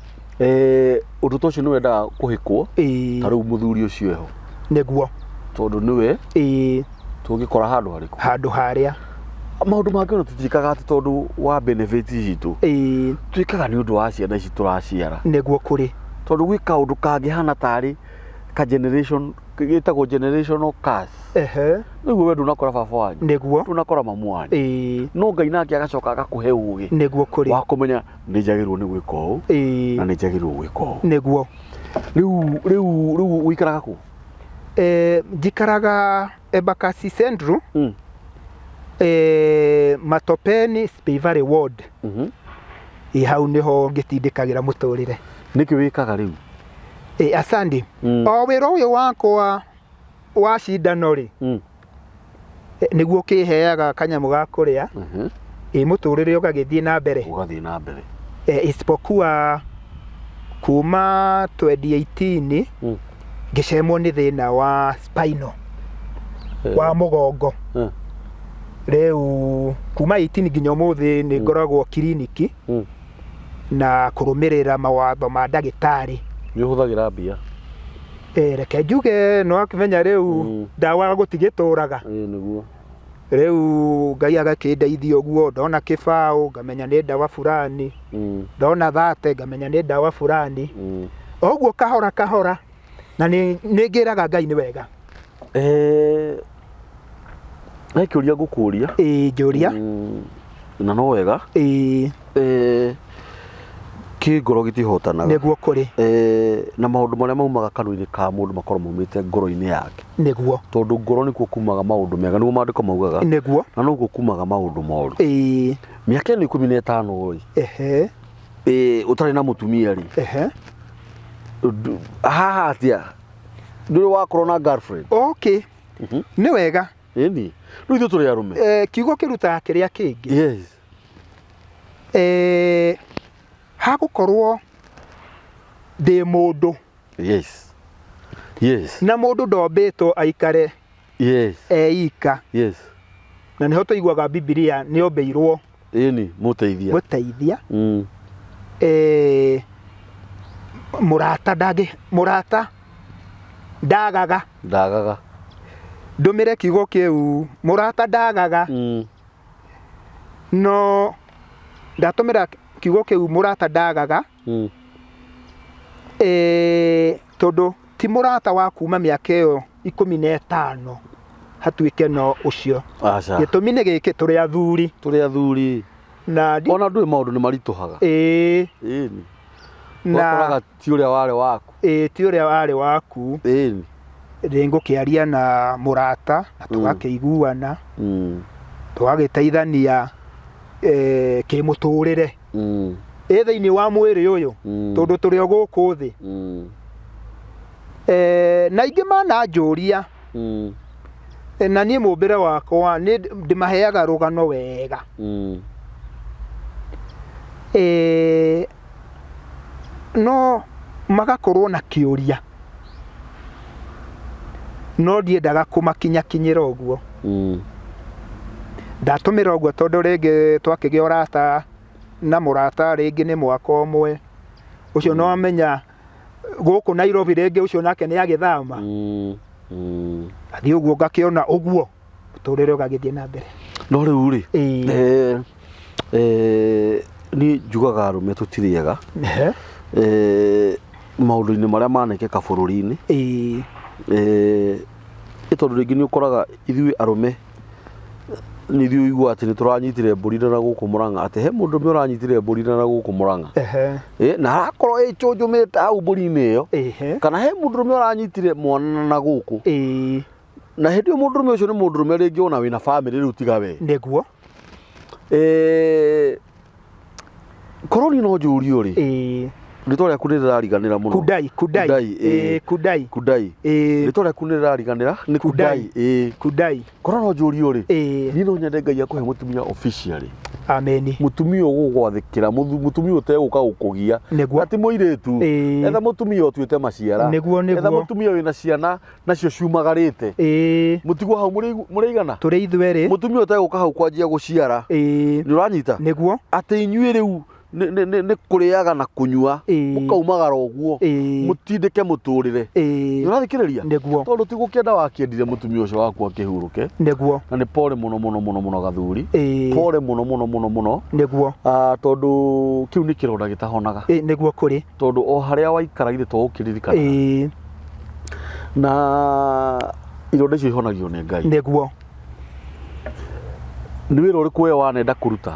Ũndũ ta ũcio nĩ wendaga kũhĩkwo. Ĩ. Ta rĩu mũthuri ũcio eho. Nĩguo. Tondũ nĩwe. Ĩ. Tũngĩkora handũ harĩkũ? Handũ harĩa. Maũndũ mangĩ ona tũtiĩkaga atĩ tondũ wa benefit citũ. Ĩ. Twĩkaga nĩ ũndũ wa ciana ici tũraciara. Nĩguo kũrĩ. Tondũ gwĩ kaũndũ kangĩhana tarĩ ka generation, gĩtagwo generational curse. Ehe. Nĩguo we ndũnakora baba wanyu. Nĩguo. Ndũnakora mamu wanyu. Ĩĩ. No Ngai nake agacoka agakũhe ũgĩ. Nĩguo kũrĩ. Wa kũmenya nĩ njagĩrĩirwo nĩ gwĩka ũũ. Ĩĩ. Na nĩ njagĩrĩirwo gwĩka ũũ. Nĩguo. Rĩu ũikaraga kũ? Njikaraga Embakasi Central. Matopeni Spivary Ward. Ĩ, hau nĩho ngĩtindĩkagĩra mũtũrĩre. Nĩkĩ wĩkaga rĩu? Asante. O wĩra ũyũ wakwa wa cindano rĩ, nĩguo ũkĩheaga kanyamũ ga kũrĩa. Ĩ, mũtũrĩre ũgagĩthiĩ na mbere. Ũgathiĩ na mbere. Isipokuwa kuma 2018 ngĩcemwo nĩ thĩna wa spinal, wa mũgongo. Rĩu kuma 18 nginya ũmũthĩ nĩ ngoragwo kiriniki na kũrũmĩrĩra mawatho ma ndagĩtarĩ. Nĩ ũhũthagĩra mbia? Reke njuge no akĩmenya rĩu ndawa gũtigĩtũraga. Ĩĩ, nĩguo. Rĩu Ngai agakĩndeithia ũguo, ndona kĩbaũ ngamenya nĩ ndawa fulani, ndona thate ngamenya nĩ ndawa fulani. Ũguo kahora kahora, na nĩ ngĩraga Ngai nĩ wega. He kĩũria ngũkũria. Ĩĩ, njũria. Na no wega. Ĩĩ. Kĩ ngoro gĩtihotanaga. Nĩguo kũrĩ. Eh, na maũndũ marĩa maumaga kanua-inĩ ka mũndũ makorwo maumĩte ngoro-inĩ yake. Nĩguo. Tondũ ngoro nĩkuo kumaga maũndũ mega, nĩguo maandĩko maugaga. Nĩguo. Na nokuo kumaga maũndũ moru. Ĩĩ. Mĩaka ĩno 15 rĩ. Ehe. Ĩĩ, ũtarĩ na mũtumia rĩ. Ehe. Haha atĩa? Ndũrĩ wakorwo na girlfriend? Okay. Nĩ wega. Ĩni. Rĩu ithuĩ tũrĩ arũme. Eh, kiugo kĩrutaga kĩrĩa kĩngĩ. Yes. Eh, hagũkorwo ndĩ mũndũ. Yes. Yes. Na mũndũ ndombĩtwo aikare Yes. eika. Yes. Na nĩho tũiguaga Bibilia nĩombĩirwo Ĩni, mũteithia. Mũteithia. Eh, mũrata ndangĩ, mũrata ndagaga. Ndagaga. Ndũmĩre kiugo kĩu, mũrata ndagaga. No ndatũmĩra kiugo kĩu mũrata ndagaga. Eh, tondũ ti mũrata wa kuma mĩaka ĩyo 15 hatuĩke no ũcio. Aca. Gĩtũmi nĩ gĩkĩ, tũrĩ athuri. Tũrĩ athuri. Na ndi... Ona ndũĩ maũndũ nĩ maritũhaga. Ĩĩ. Ĩni. Na Ũgakoraga ti ũrĩa warĩ waku. Ĩĩ, ti ũrĩa warĩ waku. Ĩni. Nĩ ngũkĩaria na mũrata na tũgakĩiguana. Tũgagĩteithania kĩmũtũrĩre. Ĩ thĩinĩ wa mwĩrĩ ũyũ, tondũ tũrĩ o gũkũ thĩ. Na aingĩ mananjũria, na niĩ mũmbĩre wakwa nĩ ndĩmaheaga rũgano wega. No magakorwo na kĩũria, no ndiendaga kũmakinyakinyĩra ũguo. Ndatũmĩra ũguo tondũ rĩngĩ twakĩgĩa ũrata na mũrata rĩngĩ nĩ mwaka ũmwe, ũcio no amenya gũkũ Nairobi rĩngĩ ũcio nake nĩ agĩthama. Athiĩ ũguo ngakĩona ũguo mũtũrĩre ũgagĩthiĩ na mbere. No rĩu rĩ, niĩ njugaga arũme tũtirĩ ega. Maũndũ-inĩ marĩa manekĩka bũrũri-inĩ. Nĩ tondũ rĩngĩ nĩ ũkoraga ithuĩ arũme nĩ ithuĩ ũiguaga atĩ nĩ tũranyitire mbũri na gũkũ Mũrang'a, atĩ he mũndũrũme ũranyitire mbũri na gũkũ Mũrang'a. Na arakorwo ĩcũnjũmĩte hau mbũri-inĩ ĩyo. Kana he mũndũrũme ũranyitire mwana na gũkũ. Na hĩndĩ ĩyo mũndũrũme ũcio nĩ mũndũrũme rĩngĩ ona wĩna bamĩrĩ rĩu tiga we. Nĩguo. Korwo niĩ no njũrio rĩ, rĩtwa rĩaku nĩ rĩrariganĩra mũno. Kudai, Kudai. Kudai, ĩĩ. Kudai. Kudai. Rĩtwa rĩaku nĩ rĩrariganĩra, nĩ Kudai. Kudai, ĩĩ. Kudai. Korwo no njũrio rĩ, niĩ no nyende Ngai akũhe mũtumia officially. Ameni. Mũtumia ũgũgwathĩkĩra, mũtumia ũtegũka gũkũgia. Nĩguo. Na ti mũirĩtu. Etha mũtumia ũtuĩte maciara. Nĩguo, Etha nĩguo. mũtumia wĩna ciana nacio ciumagarĩte. Mũtigwo hau mũrĩigana? Tũrĩ ithuerĩ. Mũtumia ũtegũka hau kwanjia gũciara. Nĩ ũranyita? Nĩguo. Atĩ inyuĩ rĩu nĩ kũrĩaga na kũnyua, mũkaumagara ũguo, mũtindĩke mũtũrĩre. Nĩ ũrathikĩrĩria? Nĩguo. Tondũ ti gũkĩenda wakĩendire mũtumia ũcio waku akĩhurũke. Nĩguo. Na nĩ pole mũno mũno mũno mũno gathuri. Pole mũno mũno mũno mũno. Nĩguo. Tondũ kĩu nĩ kĩronda gĩtahonaga. Nĩguo kũrĩ. Tondũ o harĩa waikara githĩ to ũkĩririkanaga. Na ironda icio ihonagio nĩ Ngai. Nĩguo. Nĩ wĩra ũrĩkũ we wanenda kũruta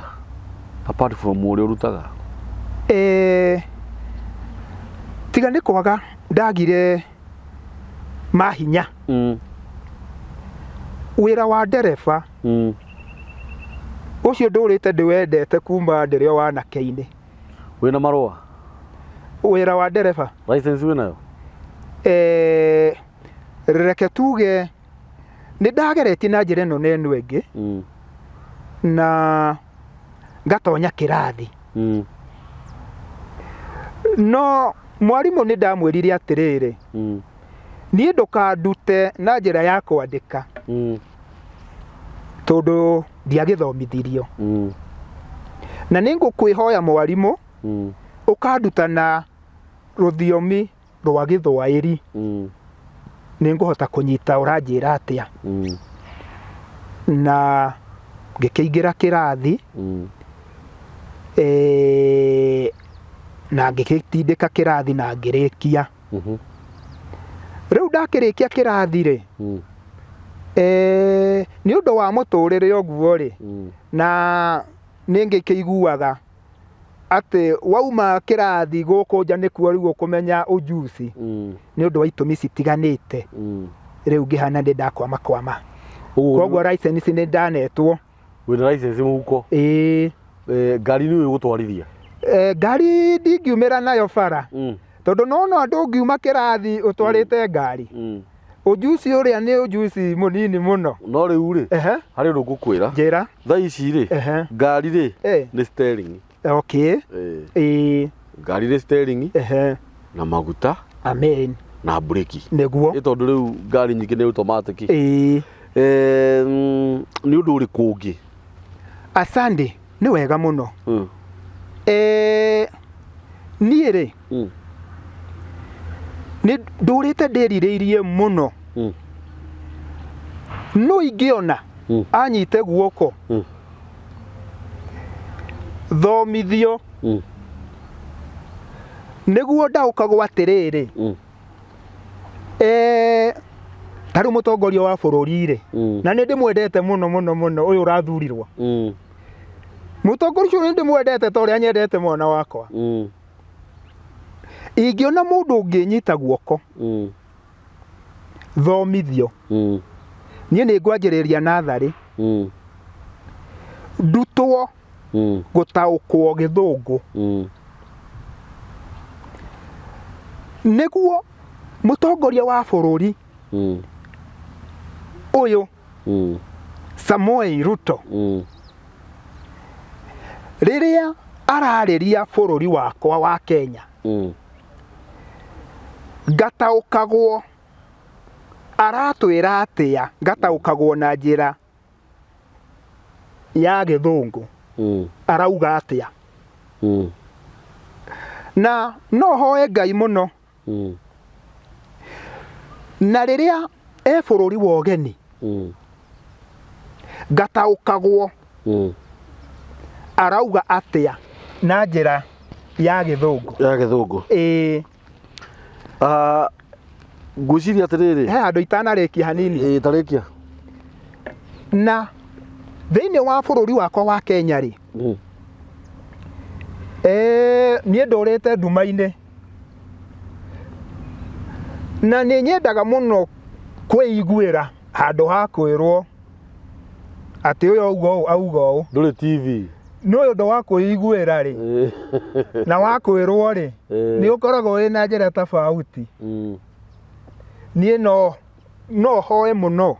apart from ũrĩa ũrutaga? Tiga nĩ kwaga ndagire mahinya. Wĩra wa ndereba ũcio ndũrĩte ndĩwendete kuma ndĩrĩ o wanake-inĩ. Wĩna marũa? Wĩra wa ndereba. License wĩnayo? Reke tuge nĩ ndageretie na njĩra ĩno na ĩno ĩngĩ na ngatonya kĩrathi. No mwarimũ nĩ ndamwĩrire atĩrĩrĩ, niĩ ndũkandute na njĩra ya kwandĩka tondũ ndiagĩthomithirio. Na nĩ ngũkwĩhoya mwarimũ ũkanduta na rũthiomi rwa gĩthwaĩri. Nĩ ngũhota kũnyita ũranjĩra atĩa. Na ngĩkĩingĩra kĩrathi, na ngĩgĩtindĩka kĩrathi na ngĩrĩkia. Rĩu ndakĩrĩkia kĩrathi rĩ, nĩ ũndũ wa mũtũrĩre ũguo rĩ, na nĩ ngĩkĩiguaga Atĩ wauma kĩrathi gũkũ nja nĩkuo rĩu ũkũmenya ũjuci nĩ ũndũ wa itũmi citiganĩte. Rĩu ngĩhana nĩ ndakwama kwama. Ũguo Koguo license nĩ ndanetwo. Wĩna license mũhuko? Ĩĩ. Eh, ngari nĩ ũĩ gũtwarithia? Eh, ngari ndingiumĩra nayo bara tondũ nona ndũngiuma kĩrathi ũtwarĩte ngari. Ũjuci ũrĩa nĩ ũjuci mũnini mũno. No rĩu rĩ, Ehe. harĩ ũndũ ngũkwĩra. Njĩra. Thaa ici rĩ, Ehe. ngari rĩ, Eh. nĩ steering. Okay. Eh, Ĩĩ. ngari nĩ steering Ehe. na maguta Amen. na mburĩki. Nĩguo. Ĩ tondũ rĩu ngari nyingĩ nĩ automatic. Ĩĩ. Eh, nĩ ũndũ ũrĩkũ ũngĩ? Asante, nĩ wega mũno. Eh, niĩ rĩ, nĩ ndũrĩte ndĩrirĩirie mũno no ingĩona anyite guoko thomithio nĩguo ndaũkagwo atĩrĩrĩ, eh, ta rĩu mũtongoria wa bũrũri rĩ, na nĩ ndĩmwendete mũno mũno mũno ũyũ ũrathurirwo. Mũtongoria ũcio nĩ ndĩmwendete ta ũrĩa nyendete mwana wakwa. Ingĩona mũndũ ũngĩnyita guoko thomithio, niĩ nĩ ngwanjĩrĩria natharĩ ndutwo gũtaũkwo gĩthũngũ nĩguo mũtongoria wa bũrũri ũyũ Samoei Ruto rĩrĩa ararĩria bũrũri wakwa wa Kenya ngataũkagwo aratwĩra atĩa, ngataũkagwo na njĩra ya gĩthũngũ arauga atĩa. Na no hoe Ngai mũno na rĩrĩa e bũrũri wa ũgeni ngataũkagwo arauga atĩa na njĩra ya gĩthũngũ. Ya gĩthũngũ. Ĩĩ. Ah, ngwĩciria atĩrĩrĩ. He handũ itanarĩkia hanini. Ĩĩ, tarĩkia. Na thĩinĩ wa bũrũri wakwa wa Kenya rĩ, eh, niĩ ndũrĩte nduma-inĩ na nĩ nyendaga mũno kwĩiguĩra handũ ha kwĩrwo atĩ ũyũ auga ũũ auga ũũ. Ndũrĩ TV. Nĩ ũndũ wa kwĩiguĩra rĩ na wa kwĩrwo rĩ, nĩ ũkoragwo wĩ na njĩra tofauti. Niĩ no hoe mũno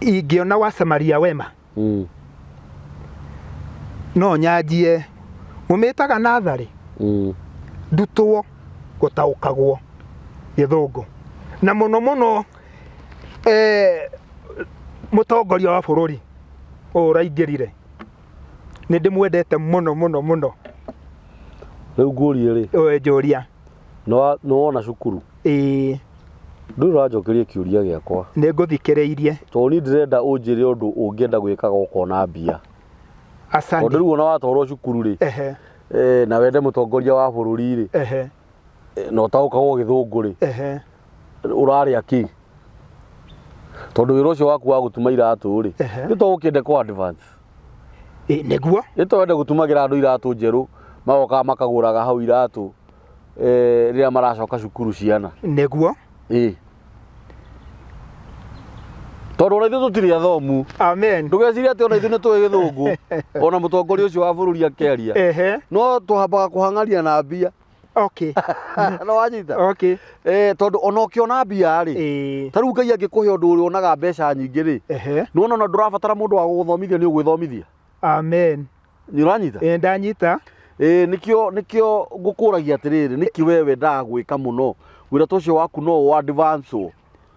ingĩona wa Samaria wema no nyanjie mũmĩtaga natharĩ ndutwo gũtaũkagwo gĩthũngũ na mũno mũno, eh, mũtongoria wa bũrũri ũyũ ũraingĩrire nĩ ndĩmwendete mũno mũno mũno. Rĩu ngũrie rĩ, Ũyũ njũria. Nĩ wona cukuru? Ĩĩ. Ndũrĩ ũranjokeria kĩũria gĩakwa. Nĩ ngũthikĩrĩirie. Tondũ niĩ ndĩrenda ũnjĩre ũndũ ũngĩenda gwĩkaga ũkona mbia. Asante. Tondũ rĩu ona watwarwo cukuru rĩ, Ehe. eh, na wende mũtongoria wa bũrũri rĩ, Ehe. eh, na ũtaũkagwo gĩthũngũ rĩ, Ehe. ũrarĩa kĩ? Tondũ wĩra ũcio waku wa gũtuma iratũ rĩ, Ehe. nĩ to ũkĩende kũ advance. Ĩ, nĩguo. Nĩ to wende gũtumagĩra andũ iratũ njerũ, magokaga makagũraga hau iratũ, eh, rĩrĩa maracoka cukuru ciana. Nĩguo. Ĩ. Tondũ ona ithuĩ tũtirĩ athomu. Amen. Ndũgecirie atĩ ona ithuĩ nĩ tũĩ gĩthũngũ. Ona mũtongoria ũcio wa bũrũri akĩaria. Ehe. No tũhambaga kũhang'aria na mbia. Okay. No wanyita? Okay. Eh, tondũ ona ũkĩona mbia rĩ, Ĩĩ. ta rĩu Ngai angĩkũhe ũndũ ũrĩa wonaga mbeca nyingĩ rĩ, Ehe. nĩwona ona ndũrabatara mũndũ wa gũgũthomithia, nĩ ũgwĩthomithia. Amen. Nĩ ũranyita? Ĩĩ, ndanyita. Ĩĩ, nĩkĩo ngũkũragia atĩrĩrĩ, nĩkĩ we wendaga gwĩka mũno wĩra ta ũcio waku no ũ advance wo?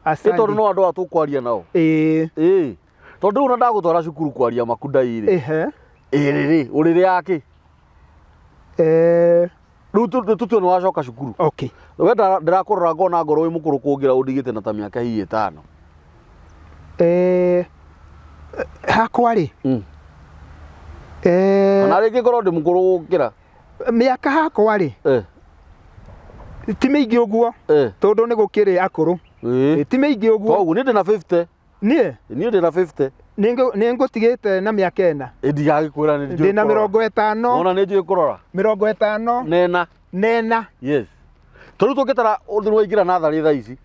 Asante. Ĩ tondũ no andũ aya tũkwaria nao. Ĩĩ. Ĩĩ. Tondũ rĩu ona ndagũtwara cukuru kwaria makundai rĩ. Ehe. Ĩĩ rĩ, ũrĩrĩ yake? Eh. Rĩu tũtue nĩ wacoka cukuru. Okay. We ndĩrakũrora ngona ngorwo wĩ mũkũrũ kũngĩra ũndigĩte na ta mĩaka hihi ĩtano. Eh, hakwa rĩ. Eh. Kana rĩngĩ ngorwo ndĩ mũkũrũ gũkĩra. Mĩaka hakwa rĩ. Eh. Ti mĩingĩ ũguo. Eh. Tondũ nĩ gũkĩrĩ akũrũ. Eh. Ti mĩingĩ ũguo. Koguo niĩ ndĩna 50. Niĩ? Niĩ ndĩna 50. Nĩ ngũtigĩte na mĩaka ĩna. Ndigagĩkwĩra nĩ njũĩ Ndĩna kũrora. 50. Ona nĩ njũĩ kũrora. 50. Nena. Nena. Yes. Tondũ tũngĩtara ũndũ waingĩra natharĩ thaa ici.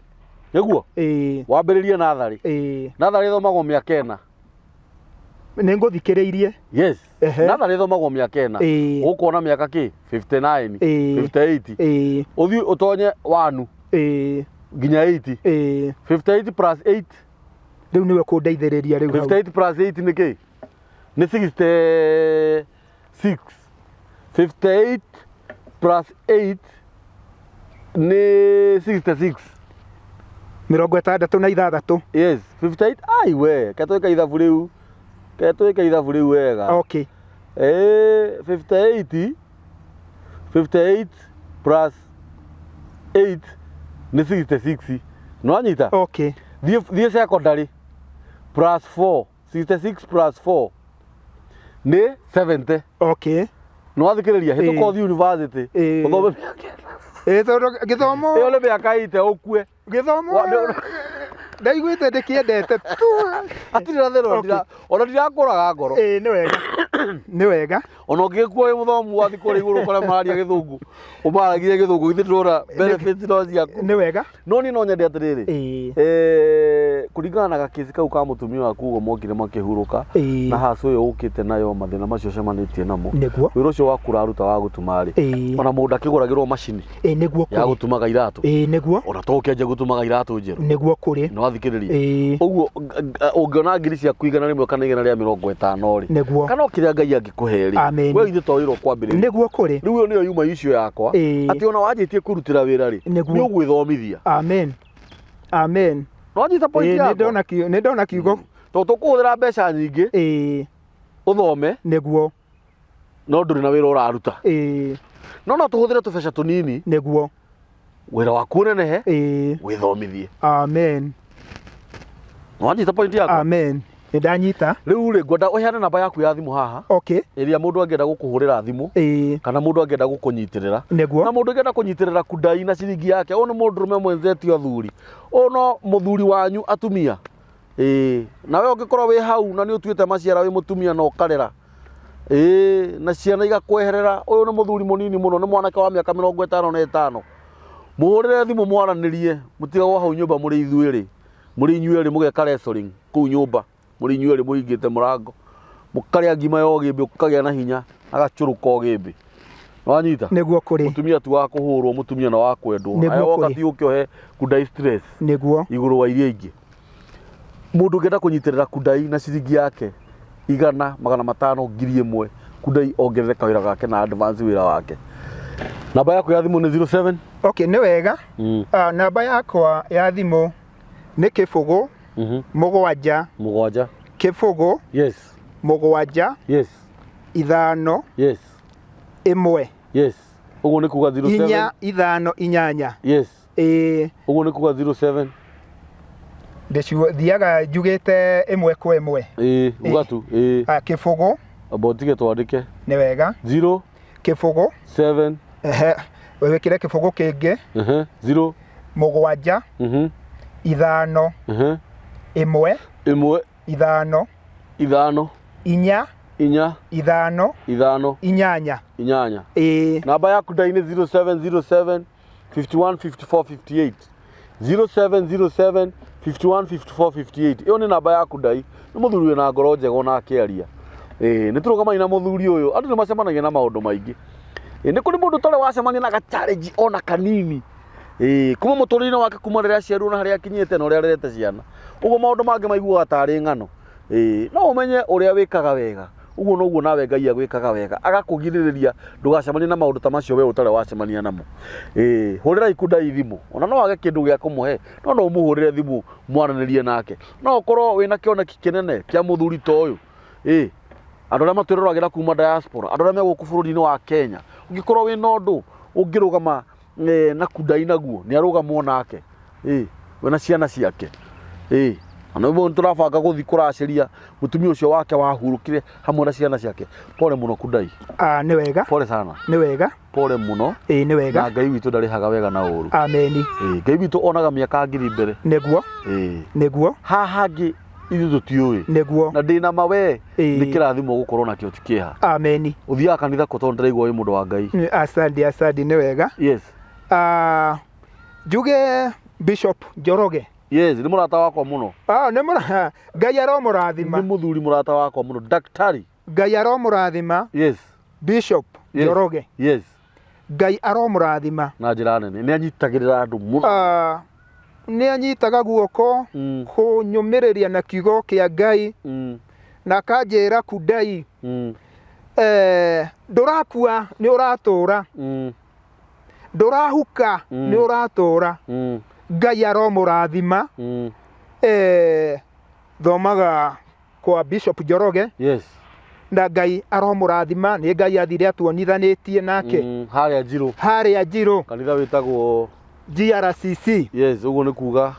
Nĩguo? Ĩĩ. Wambĩrĩrie natharĩ. Ĩĩ. Natharĩ ĩthomagwo mĩaka ĩna. Nĩ ngũthikĩrĩirie. Yes. Ehe. Natharĩ ĩthomagwo mĩaka ĩna. Ĩĩ. Ũkuona mĩaka kĩ? 59. Ĩĩ. 58. Ĩĩ. Ũthiĩ ũtonye wanu Ĩĩ. nginya 80. Ĩĩ. 58 plus 8. Rĩu nĩwe kũndeithĩrĩria rĩu hau. 58 plus 8 nĩ kĩ? Nĩ 66. 58 plus 8 nĩ 66. 66. Yes, 58. Ai we, ke twĩke ithabu rĩu. Ke twĩke ithabu rĩu wega. Okay. 58 58 plus 8 nĩ 66. Nĩwanyita? Okay. Thiĩ thiĩ secondary plus 4 66 plus 4 nĩ 70. Okay. Nĩwathikĩrĩria hĩtũka Ĩĩ. ũthiĩ university Ĩĩ. ũthome mĩaka ĩna. Ĩĩ tondũ gĩthomo Ĩyo nĩ mĩaka ite ũkue. Gĩthomo ndaiguĩte ndĩkĩendete tu. Hatirĩ na thĩna Okay. ona ndirakũraga ngoro. Ĩĩ nĩ wega. Nĩ wega. Ona ũngĩgĩkua wĩ mũthomu wathiĩ kũrĩa igũrũ kũrĩa mararia gĩthũngũ ũmaragie gĩthũngũ githĩ ndũrona benefits no ciaku. Nĩ wega. No niĩ no nyende atĩrĩrĩ Ĩĩ. Kũringana na gakĩci kau ka mũtumia waku ũguo mokire makĩhurũka Ĩĩ. na hacu ĩyo ũkĩte nayo mathĩna macio ũcemanĩtie namo Nĩguo. wĩra ũcio waku ũraruta wa gũtuma rĩ Ĩĩ. ona mũndũ akĩgũragĩrwo macini Ĩĩ nĩguo ya kũrĩ. gũtumaga iratũ Ĩĩ nĩguo. ona to ũkĩanjia gũtumaga iratũ njerũ Nĩguo kũrĩ. nĩ wathikĩrĩria Ĩĩ. ũguo ũngĩona ngiri ciaku 100 kana 150 rĩ Nĩguo. kana o kĩrĩa Ngai angĩkũhe rĩ Amen. we ithuĩ to wĩra ũkwambĩrĩria Nĩguo kũrĩ. rĩu ĩyo nĩyo yuma icio yakwa Ĩĩ. atĩ ona wanjĩtie kũrutĩra wĩra rĩ Nĩguo. nĩ ũgwĩthomithia Amen. Amen. Nĩwanyita point Ĩĩ nĩ yakwa ndona kiugo nĩ ndona kiugo. Tondũ tũkũhũthĩra mbeca nyingĩ Ĩĩ. ũthome Nĩguo. no ndũrĩ na wĩra ũraruta Ĩĩ. no no tũhũthĩre tũbeca tũnini Nĩguo. wĩra waku ũnenehe Ĩĩ. wĩthomithie Amen. Nĩwanyita point yakwa Amen. Nĩ ndanyita. Rĩu rĩ ngwenda ũheane namba yaku ya thimũ haha Okay. ĩrĩa mũndũ angĩenda gũkũhũrĩra thimũ Ĩĩ. kana mũndũ angĩenda gũkũnyitĩrĩra na Nĩguo. mũndũ angĩenda kũnyitĩrĩra kundai na ciringi yake ũyũ nĩ mũndũrũme mwenzetio athuri ũyũ no mũthuri wanyu atumia ĩĩ nawe ũngĩkorwo wĩ hau na nĩ ũtuĩte maciara wĩ mũtumia na ũkarera ĩĩ na ciana igakweherera ũyũ nĩ mũthuri mũnini mũno nĩ mwanake wa mĩaka 55 mũhũrĩre thimũ mwaranĩrie mũtigagwo hau nyũmba mũrĩ ithuĩ mũrĩ inyuĩ erĩ mũgeka wrestling kũu nyũmba mũrĩ inyuĩ erĩ mũhingĩte mũrango mũkarĩa ngima ya ũgĩmbĩ ũkagĩa na hinya agacũrũ ka ũgĩmbĩ nĩwanyita Nĩguo kũrĩ. mũtumia ti wa kũhũrwo mũtumia na wa kwendwo Nĩguo Aya woka kũrĩ. ti ũke ũhe kundai stress Nĩguo. igũrũ wa iria ingĩ mũndũ ũngĩenda kũnyitĩrĩra kundai na ciringi yake 100 500 1000 kundai ongerere kawĩra gake na advance wĩra wake namba yaku ya thimũ nĩ 07 Okay, nĩ wega. Namba yakwa ya thimũ nĩ 0 7 7 0 yes 7 yes 5 yes 1 yes ũguo nĩ kuga 07 4 5 8. Yes. Ĩĩ. Ũguo nĩ kuga 07 Ndĩciu thiaga njugĩte ĩmwe kwa ĩmwe. Ĩĩ uga tu ĩĩ. 0. Amba ũtige twandĩke. Nĩ wega. 0 0 7 Ehe. Wĩkĩre 0 kĩngĩ. 0 7 5 1 1 5 5 4 4 5 5 8. 8. Ĩĩ. Namba yaku ndai nĩ 0707 51 54 58 0707 51 54 58 ĩyo nĩ namba yaku ndai nĩ mũthuri wĩna ngoro njega ona akĩaria ĩĩ nĩ tũrũgamai na mũthuri ũyũ andũ nĩ macemanagia na maũndũ maingĩ ĩĩ nĩ kũrĩ mũndũ ũtarĩ wacemania na ga challenge ona kanini ĩĩ kuma mũtũrĩre-inĩ wake kuma rĩrĩa aciarirwo na harĩa akinyĩte na ũrĩa arerete ciana ũguo maũndũ mangĩ maiguaga tarĩ ng'ano ĩĩ no ũmenye ũrĩa wĩkaga wega ũguo noguo nawe Ngai agwĩkaga wega agakũgirĩrĩria ndũgacemanie na maũndũ ta macio we ũtarĩ wacemania namo ĩĩ hũrĩra ikundai thimũ ona no wage kĩndũ gĩa kũmũhe no no ũmũhũrĩre thimũ mwaranĩrie nake no ũkorwo wĩna kĩoneki kĩnene kĩa mũthuri ta ũyũ ĩĩ andũ arĩa matwĩroragĩra kuma diaspora andũ arĩa me gũkũ bũrũri-inĩ wa Kenya ũngĩkorwo wĩna ũndũ ũngĩrũgama na kundai naguo nĩ arũgamwo nake ĩĩ we na ciana ciake ĩĩ ona ũguo tũrabanga gũthiĩ kũracĩria mũtumia ũcio wake wahurũkire hamwe na ciana ciake pole mũno kundai Nĩ wega. Pole sana. Nĩ wega. Pole mũno. Ĩĩ nĩ wega. Na Ngai witũ ndarĩhaga wega na ũru. Ameni. Ĩĩ Ngai witũ onaga mĩaka ngiri mbere. Nĩguo. Ĩĩ Nĩguo. Haha hangĩ Ithuĩ tũtiũĩ. Nĩguo. Na ndĩna ma we Ĩĩ. nĩ kĩrathimo gũkorwo nakĩo ti kĩeha. Ameni. Ũthiaga kanitha kũ tondũ ndĩraigua wĩ mũndũ wa Ngai? Asandi, asandi, nĩ wega. Yes. Ah, njuge Bishop Njoroge. Yes, nĩ mũrata wakwa mũno. Ah, nĩ mũra Ngai aromũrathima. Nĩ mũthuri mũrata wakwa mũno, daktari. Ngai aromũrathima. Yes. Bishop Yes. Njoroge. Yes. Ngai aromũrathima. Na njĩra nene nĩ anyitagĩrĩra andũ mũno. Ah, nĩ anyitaga guoko kũnyũmĩrĩria na kiugo kĩa Ngai na akanjĩra kundai ndũrakua nĩ ũratũra ndũrahuka nĩ ũratũra Ngai aromũrathima thomaga kwa Bishop Njoroge Yes. Na Ngai aromũrathima nĩ Ngai athire atuonithanĩtie nake Harĩa Njirũ. Harĩa Njirũ. Kanitha wĩtagwo GRCC. Yes, ũguo nĩ kuga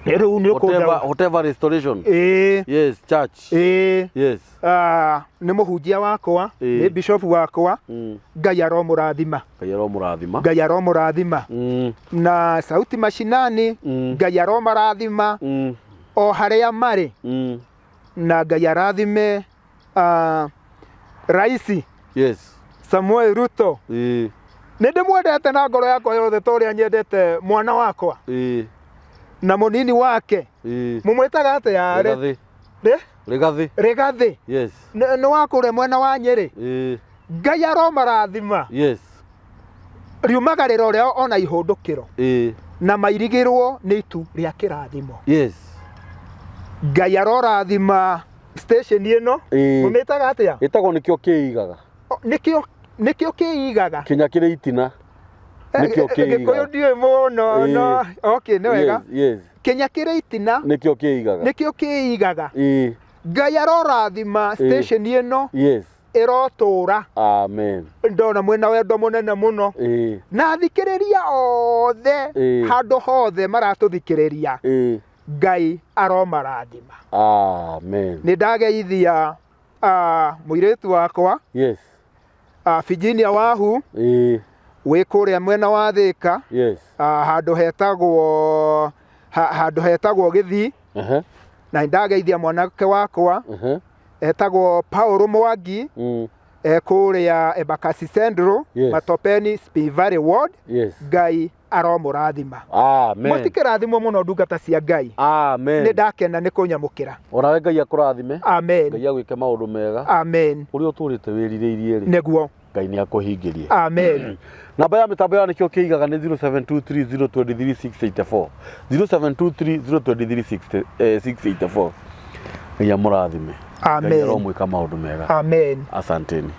Rĩu nĩ ũkũnda whatever restoration. Ĩĩ. Yes, church. Ĩĩ. Yes. Ah, nĩ mũhunjia wakwa nĩ bishop wakwa Ngai aromũrathima. Ngai aromũrathima. Ngai aromũrathima na Sauti Mashinani Ngai aromarathima o harĩa marĩ na Ngai arathime raisi Yes. Samuel Ruto. Nĩ ndĩmwendete na ngoro yakwa yothe ta ũrĩa nyendete mwana wakwa na mũnini wake. Mũmwĩtaga atĩa? Rigathĩ. Rigathĩ. Rigathĩ. Yes. Nĩ wa kũrĩa mwena wa Nyĩrĩ. Ngai aromarathima. Yes. Riumagarĩro rĩao ona ihũndũkĩro na mairigĩrwo nĩ itu rĩa kĩrathimo. Yes. Ngai arorathima station ĩno. Mũmĩtaga atĩa? Ĩtagwo nĩkĩo kĩigaga. Nĩkĩo kĩigaga. Kĩnya kĩrĩ itina. Nĩkĩo kĩigaga. Gĩkũyũ ndiũĩ mũno no okay nĩ wega. Yes. Kĩnya kĩrĩ itina. Nĩkĩo kĩigaga. Nĩkĩo kĩigaga. Ngai arorathima station ĩno. Yes. Ĩrotũra. Amen. Ndona mwĩna wendo mũnene mũno. Na athikĩrĩria othe handũ hothe maratũthikĩrĩria. Ngai aromarathima. Amen. Nĩ ndageithia mũirĩtu wakwa. Yes. Virginia Wahu. Wĩ kũrĩa mwena wa Thĩka. Yes. Handũ hetagwo handũ hetagwo Gĩthii. Na nĩ ndageithia mwanake wakwa. Etagwo Paul Mwangi. Kũrĩa Embakasi Central. Yes. Matopeni Spring Valley Ward. Yes. Ngai aromũrathima. Amen. Mũtikĩrathimwo mũno ndungata cia Ngai. Amen. Nĩ ndakena nĩ kũnyamũkĩra. Onawe Ngai akũrathime. Amen. Ngai agwĩke maũndũ mega. Amen. Ũrĩa ũtũrĩte wĩrirĩirie rĩ. Nĩguo. Ngai nĩ akũhingĩrie. Amen. Namba ya mĩtambo ya nĩkĩo kĩigaga nĩ 0723023684. 0723023684. Ngai amũrathime. Amen. Ngai aromwĩka maũndũ mega. Amen. Asanteni.